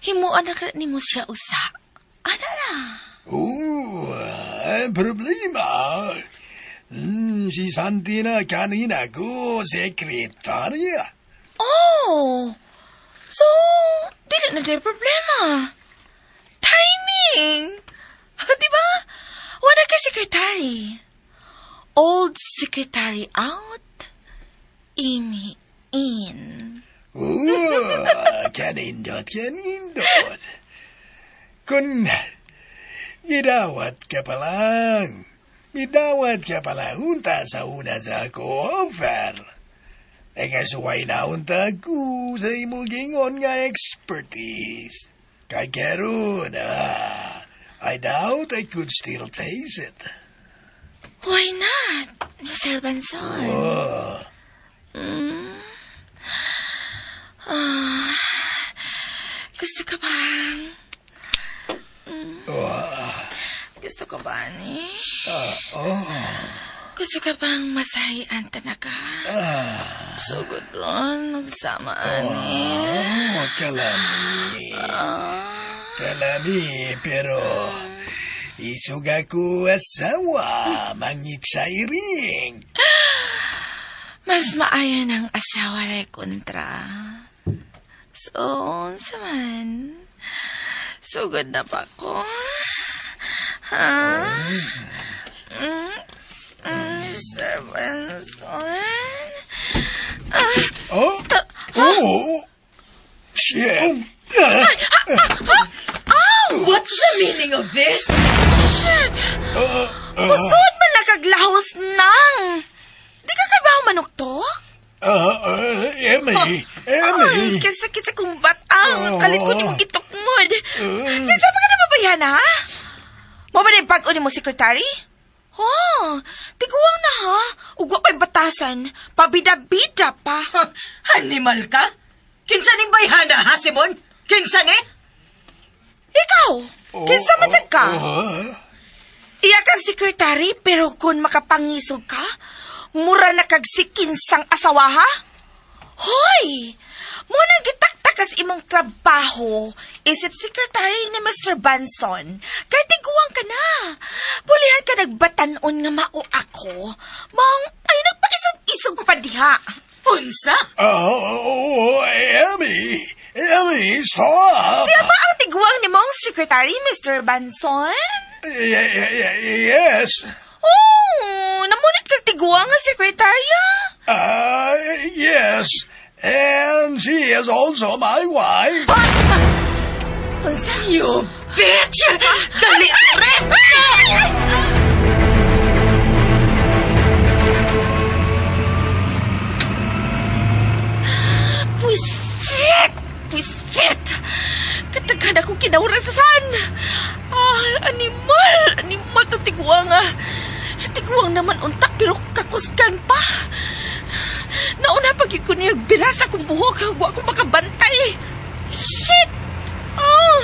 Himuan na ka nimo siya usa. Ana na. Oh, problema. Si Santina kanina ko sekretarya. Oh, so, dili na day problema. Timing! Di ba? Wala ka secretary. Old secretary out, Amy in. Oh, kanindot, kanindot. Kung gidawat ka pa lang, midawat ka pala unta sa una sa ako offer. Nagasuway na unta ko sa imong gingon nga expertise. Kay karon, I doubt I could still taste it. Why not, Mr. Banson? Oh, Ah, gusto ka bang? oh, Gusto ka ba, ni? oh, Gusto ka bang masahian tanaka? ah, Sugod ron, nagsama, ani. oh, kalami. Ah. Kalami, pero isog ako asawa, mangitsairing. Mas maayo ng asawa ray kontra. So, unsa man? Sugod na pa ko? Ha? Mr. Benson? Oh, oh, shit. What's the meaning of this? Shit! Usod man nakaglahos nang! Di ka kabaw manuktok? Emmy, Emmy. Ay, kasakit sa kumbat ang kalit ko ni mong gitukmod. Kinsa pa ka na mabayan, ha? Mo ba na yung bag-o ni mo, secretary? Oh, tiguang na ha. Ugwa pa'y batasan. Pabida-bida pa. Animal ka? Kinsa ning bayhana, ha, Simon? Kinsa ni? Ikaw, kinsa man sad ka? Oh, Iya ka secretary, pero kung makapangisog ka, mura na kag sikinsang asawa, ha? Hoy! Mo nang gitaktakas imong trabaho, isip secretary ni Mr. Banson. Kay tiguang ka na. Pulihan ka nagbatanon nga mao ako. Maong ay nagpaisog-isog pa diha. Unsa? Oh, Emmy, Emmy, stop. Siya ba ang tiguang ni mong secretary, Mr. Banson? Yes. Oh, namunit kag tiguang nga sekretarya. Yes. And she is also my wife. Unsa? You bitch! Dali rin! Pusit! Pusit! Kataghan ako kinawrasan! Ah, animal! Animal to tiguang ah. Tiguang naman unta pero kakusgan pa. Nauna pag ko niya biras akong buhok, wa ko makabantay. Shit! Ah,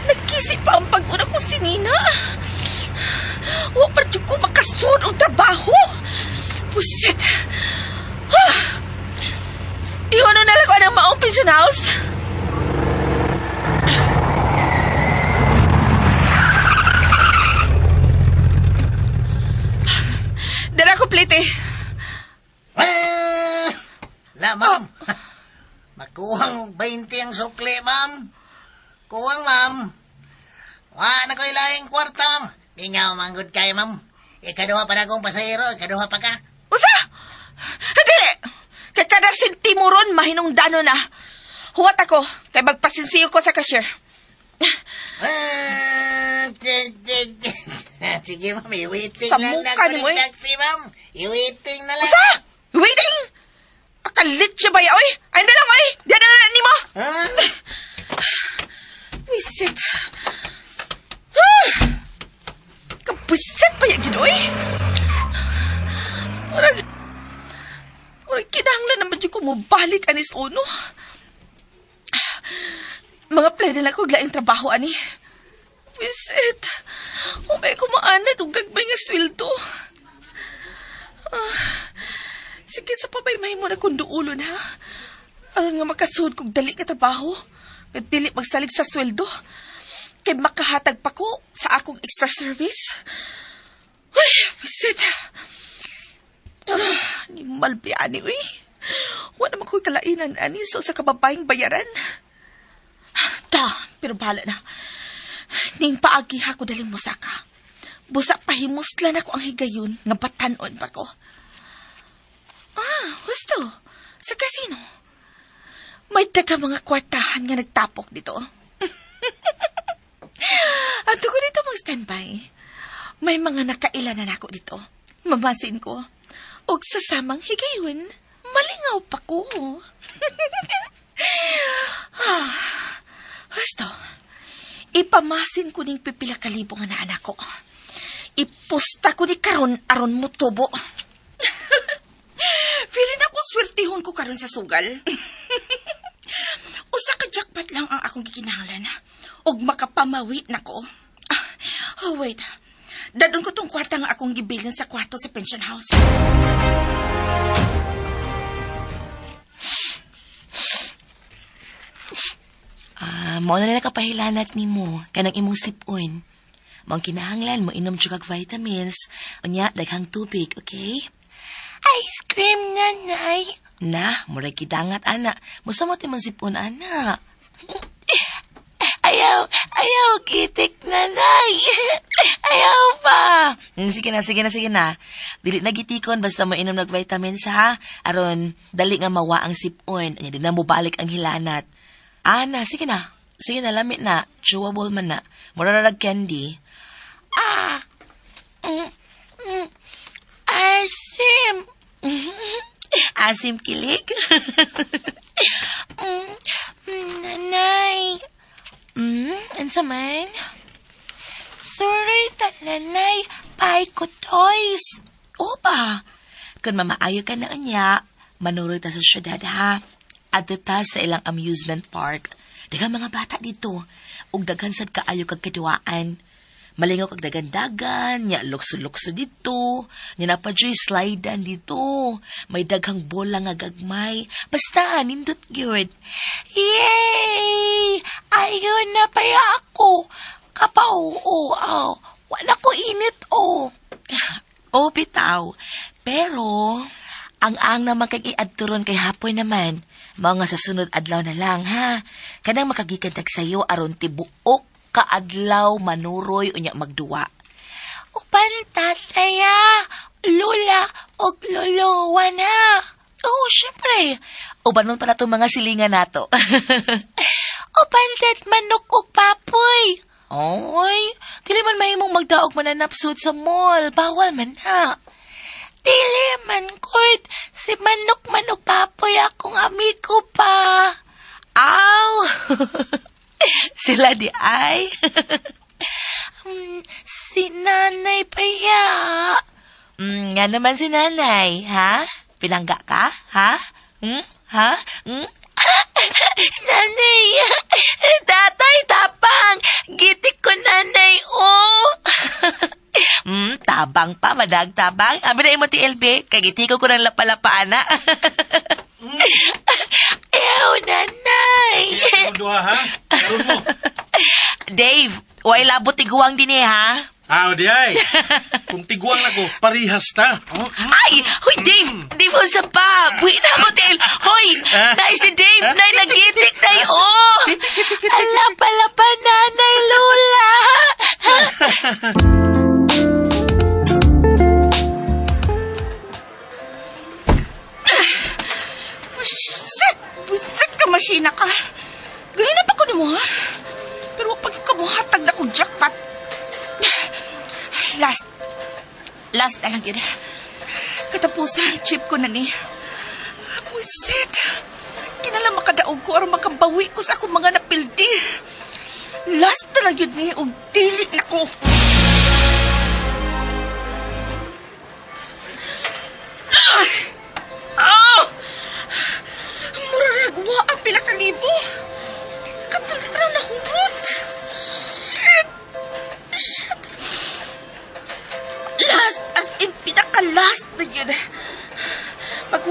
nagkisi pa ang pag-una ko si Nina. Wa pa jud ko makasud og trabaho. Pusit! Ah! Iwan na lang ko ang maong pension house. Dala ko plate eh. Ah, la, ma'am. Makuhang 20 ang sukli, ma'am. Kuwang, ma'am. Wa na ko'y laing kwarta, ma'am. Mingaw, manggod kayo, ma'am. Ikaduha pa na akong pasahero, ikaduha pa ka. Usa! Dili! Kay kada sentimo ron, mahinungdano na. Huwat ako, kay magpasinsiyo ko sa cashier. Ah, sige, ma'am, i-waiting Sa lang na mukha ako ni mo, ng eh. taxi, ma'am. I-waiting na lang. Usa! Waiting! Akalit siya ba ya, oy? Ay na lang, oy! Diyan na lang nimo! Ha? Wisit. Ah! Kapusit pa yan, ginoy. Murag, kinahanglan naman yung kumubalik anis uno. Mga plano lang ko laing trabaho, ani. Wisit. Umay ko maanad, ug gagmay nga sweldo. Ah, Sige sa pabay mahimo na kong duulon, ha? Aron nga makasuod kog dali ka trabaho. Nga dili magsalig sa sweldo. Kay makahatag pa ko sa akong extra service. Uy, bisit. Ni malbiani, uy. Wala man ko'y kalainan, ani, sa usa ka babaeng bayaran. Ta, pero bahala na. Ning paagi ha ko daling musaka. Busa pahimuslan ako ang higayon nga batanon pa ko. Ah, husto. Sa kasino. May taga mga kwartahan nga nagtapok dito. Ato ko dito mag-standby. May mga nakailan na nako dito. Mamasin ko. Og sa samang higayon, malingaw pa ko. Ah, husto. Ipamasin ko ning pipila kalibo nga naanak ko. Ipusta ko ni karon aron mutubo. Feeling ako swertihon ko karon sa sugal. Usa ka jackpot lang ang akong gikinahanglan. Og makapamawi na ko. Ah, oh, wait. Dadon ko tong kwarta nga akong gibilin sa kwarto sa pension house. Ah, mao na nila kapahilanat nimo kanang imong sipon. Mao ang kinahanglan mo inom jud kag vitamins, unya daghang tubig, okay? Ice cream, nanay. Na, murag kidangat ana. Musamot imong sipon ana. Ayaw, ayaw, kitik nanay. Ayaw pa. Sige na, sige na, sige na. Dili na gitikon basta mo inom nag vitamins ha. Aron dali nga mawa ang sipon. Anya di na mobalik ang hilanat. Ana, sige na. Sige na, lamit na. Chewable man na. Mura na candy. Ah! Asim! Asim kilig? Nanay! Ansa man? Sorry, nanay. Pie ko toys. Opa! Kung mamaayo ka na unya, manuroy ta sa syudad ha. Adto ta sa ilang amusement park. Daghang mga bata dito. Ug daghan sad kaayo kag kaduwaan. Malingaw kag dagan-dagan, nya lukso-lukso dito, nya napadyoy slidean dito. May daghang bola nga gagmay. Basta, nindot gyud. Yay! Ayun na paya ako. Kapaw, oo, aw. Wala ko init, oh. Oh, bitaw. Pero, ang naman kag iadturon kay hapoy naman. Mao nga sa sunod adlaw na lang, ha? Kanang makagikan tag sayo aron tibuok kaadlaw manuroy unya magduwa. Upan tataya, lula og lolo wana. Oo, syempre. Uban nun pala itong mga silingan nato. Upan tat manok og papoy. Oy, dili man mahimong magdaog mananapsod sa mall. Bawal man na. Dili man gud. Si manok manok papoy akong amigo pa. Aw! Sila di ay. Si nanay pa ya. Nga naman si nanay, ha? Pinangga ka, ha? Ha? Nanay! Tatay, tapang! Gitik ko, nanay, oh! Tabang pa, madag tabang. Abi na imo TLB, kagitiko ko ng lapalapa, ana. Ew, nanay! Duha, ha? Karon mo. Dave, way labot tiguang din eh, ha? Ah, di ay. Kung tiguang na ko, parihas ta. Ay! Hoy, Dave! Dave, unsa pa? Buhi na ako, Dave! Hoy! Nay, si Dave! Nay, nagitik, nay! Oh! Ala, pala pa, nanay, Lola! Buset! Buset ka, masina ka. Ganyan na pa ko nimo, ha? Pero pag kamuhatag na kong jackpot. Last. Last na lang yun. Katapusan, chip ko na ni. Buset! Kinala makadaog ko aron makabawi ko sa akong mga napildi. Last na lang yun ni, og dili na ko. Ah! Ah! Muraragwa ang pila ka libo. Katulad na nahurot. Shit! Shit! Last, as in, pinaka-last na yun. Pag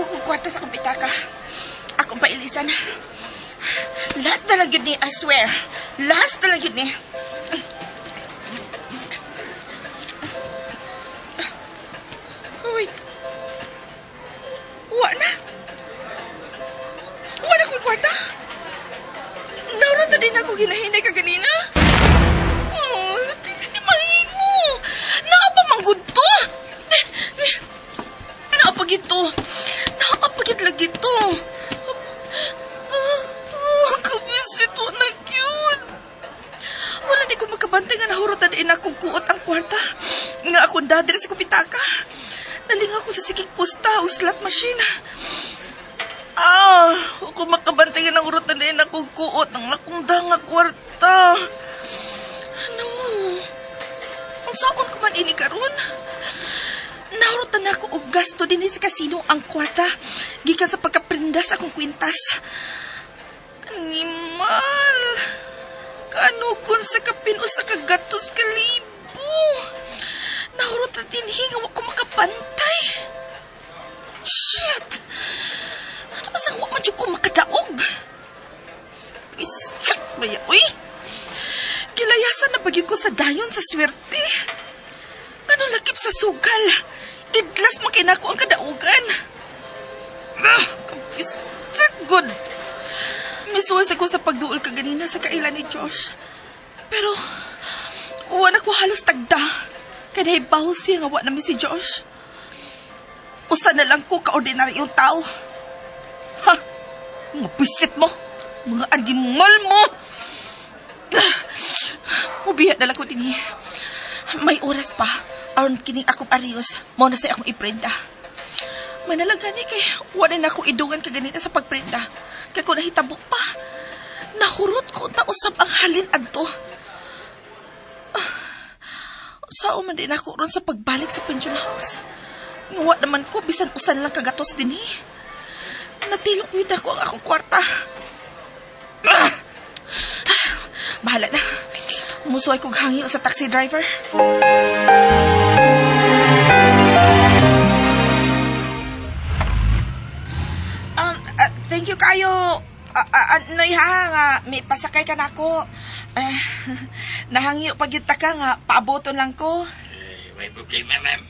lang yun ni, I swear. Last na lang yun ni. Oh, wait. Wa na. Wa na ko'y kwarta. Naurot na din ako ginahinay ka ganina. Oh, di mahimo. Naapamangod to. Naapagit to. Naapagit lagi to. Ah, kabisit wa na cute. Wala ni ko makabantay nga nahurotan din ako kuot ang kwarta. Nga akong dadiri sa kupitaka. Nalingaw ko sa sigig pusta o slot machine. Ah, ako makabantay nga nahurotan din ako kuot ang akong danga kwarta. Ano? Ang saon ko man ini karon? Nahurotan ako og gasto din sa kasino ang kwarta. Gikan sa pagkaprindas akong kwintas. Animal! Kaano kun sa kapin o sa kagatos kalibo? Nahurot na dinhi nga wa ko makapantay. Shit! Ano ba sa wa man jud ko makadaog? Isak baya, uy! Kilayasan na bagyo ko sa dayon sa swerte. Ano lakip sa sugal? Idlas mo kinako ang kadaugan. Ah, kapisit good. Misuwas ako sa pagduol kaganina sa kailan ni Josh. Pero, wala ko halos tagda. Kaya nahibaw siya nga wa namin si Josh. Usa na lang ko kaordinaryong tao. Ha? Mga bisit mo! Mga animal mo! Mubiya na lang ko dinhi. May oras pa. Aron kining akong arios. Mao na sa akong iprenda. Manalang gani kay wala na ako idungan kaganina sa pagprenda. Kay kung nahitabok pa, nahurot ko ta usab ang halin adto. Sao man din ako ron sa pagbalik sa pension house. Nga naman ko, bisan usan lang kagatos din eh. Natilok yun ako ang akong kwarta. Ah! Bahala na. Musuway kog hangyo sa taxi driver. Thank you kayo. Noy ha, nga may pasakay ka na ako. Nahangyo pag ta ka nga, paaboton lang ko. May problema, ma'am.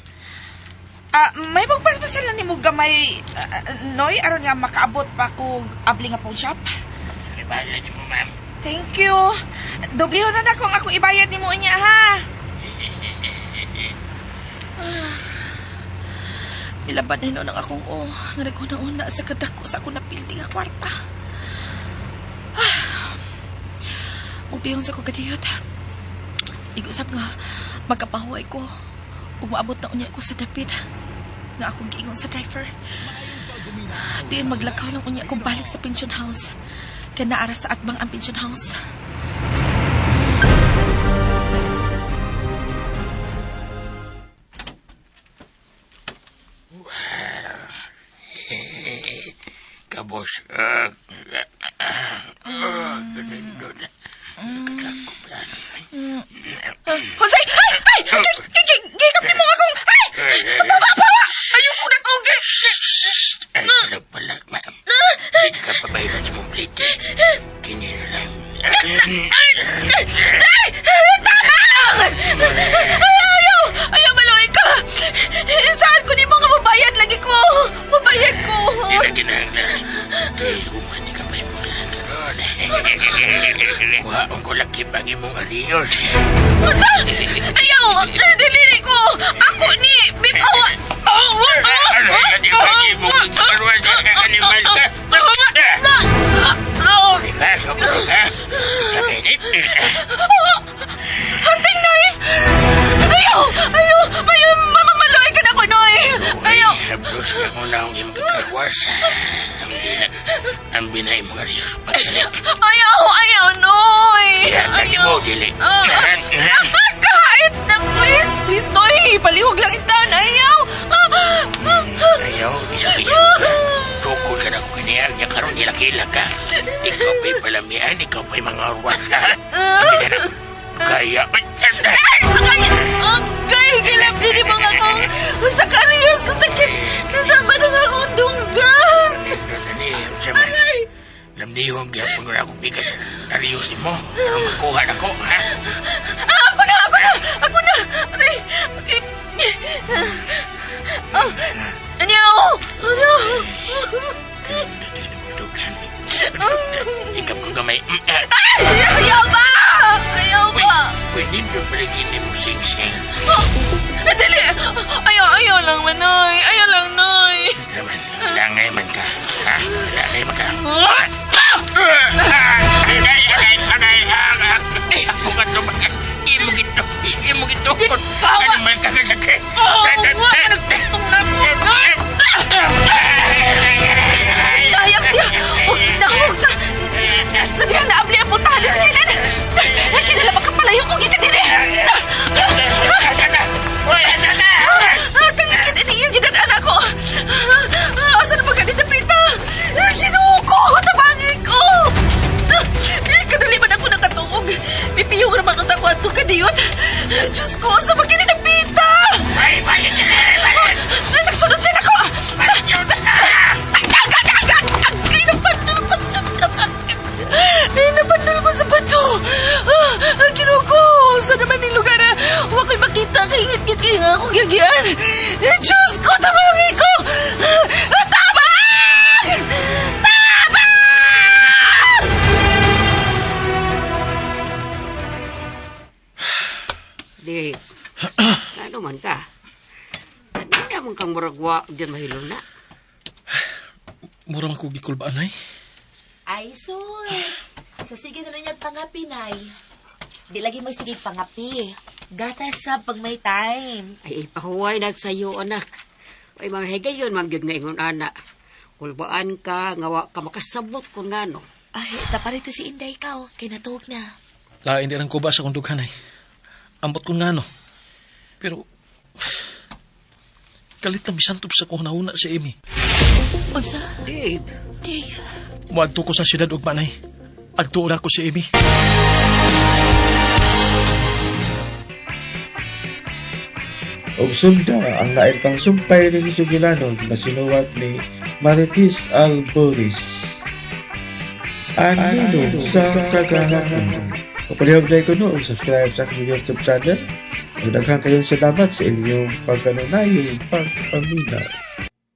May magpaspasalan ni mo gamay, Noy, aron nga makaabot pa ko abli nga pong shop. Ibayad mo, ma'am. Thank you. Dobliho na na kung ako ibayad ni mo niya, ha? Milaban na ng akong o, nga naguna-una sa kadako sa akong napildi nga kwarta. Mubiyong sa ko kadiyot. Igusap nga, magkapahuay ko. Umaabot na unya ko sa dapit. Nga akong giingon sa driver. Diin maglakaw lang unya ko balik sa pension house. Kaya naara sa atbang ang pension house. Kabos. Jose! Ay! Ay! Gikap ni mo akong... Ay! Papawa! Ayoko na to! Ay, pala, ma'am. Hindi ka pabayran sa mong plate. Kini na lang. Ay! Tabang! Ay, ayaw! Ayaw, maluoy ka! Saan ko ni mo nga mabayad lagi ko? Mabayad ko! Di na kinahanglan. Kay human di ka pa yung karon. Kuhaon ko lakip ang imong ariyos. Unsa? Ayaw! Dili ko! Ako ni! Bipawa! Ano? Ano? Animal ka? Ka, sobra ka. Sa pinit. Hunting, Noy! Ayaw! Ayaw! Ayaw! Mamamaloy ka na ko, Noy! Ayaw! Hablos ka mo na ang iyong kakawas. Ang binay mo ariyos pagsalik. Ayaw! Ayaw, Noy! Ayaw! Mo, dili. Kahit na, please! Please, Noy! Palihog lang itaon. Ayaw! Ayaw, isa-isa ka. Tuko sa na kiniya niya karon hilak-hilak ka. Ikaw pa'y palamian, ikaw pa'y mga orwas, ha? Kaya... Agay! Gilap din yung mga ko. Sa kariyos ko sakit. Kasama na nga akong dunggan. Aray! Alam Dihon gyapon ko na akong bigas. Nariyos mo. Pero makuha na ko, ha? Ah, ako na! Ako na! Ako na! Aray! Okay. Ah, ano? Ano? Ikaw ko gamay. Ay! Ayaw ba? Ayaw ba? Uy, nindot pala gini mo sing-sing. Oh, dali! Ayaw, ayaw lang, Manoy. Ayaw lang, Noy. Naman, langay man ka. Ha? Langay man ka. Agay, agay, agay, agay. Ako ka to, imo gito, imo gito. Ano man ka kasakit? Oh, nagtutong na ko. Dayang siya! Huwag nahog sa... Sa diyang naabli ang puntahan sa kinan! Kinala makapalayo kong gikadiri! Kangit ini yung ginadaan ako! Asa na pagkadinapita? Ginoo ko! Tabangin ko! Kadali man ako nakatuog. May piyong raman unta ko atong kadiyot. Diyos ko, asa pagkadinapita? Ay, balik! Balik! Nagsunod siya nako! Agad! Agad! Napandol pa siya kasakit! Napandol ko sa bato! Ang ginoo ko! Saan naman yung lugar? Huwag ko'y makita. Kaingit-ngit kayo nga akong gagyan. Diyos ko! Tabangin ko! Tabang! Tabang! Di, ano man ka? Hindi man kang muragwa dyan mahilo na. Mura man ko gikulbaan ay. Ay, sus! Sa sige na lang niyang pangapi, Nay. Di lagi mo sige pangapi. Gatas sa pag may time. Ay, ipahuway nagsayo, anak. Ay, mga higayon, ma'am, yun nga ingon, ana. Kulbaan ka, nga wa ka makasabot kung ngano. Ay, taparito si Inday ka, oh. Kay natuog na. Lain di ang kuba sa kong dughan ay. Ambot ko nga no. Pero, kalit na misantob sa kong nauna si Amy. Unsa? Dave. Dave. Muadto ko sa siyudad ug manay. Adto na ko si Amy. Og sunda ang lain pang sumpay ning sugilanon na sinuwat ni Marites Alboris. Ang ninong sa kagahapon. Papalihog na ko no, og subscribe sa akong YouTube channel. Ug daghan kayong salamat sa inyong pagkanunayong pagpaminaw.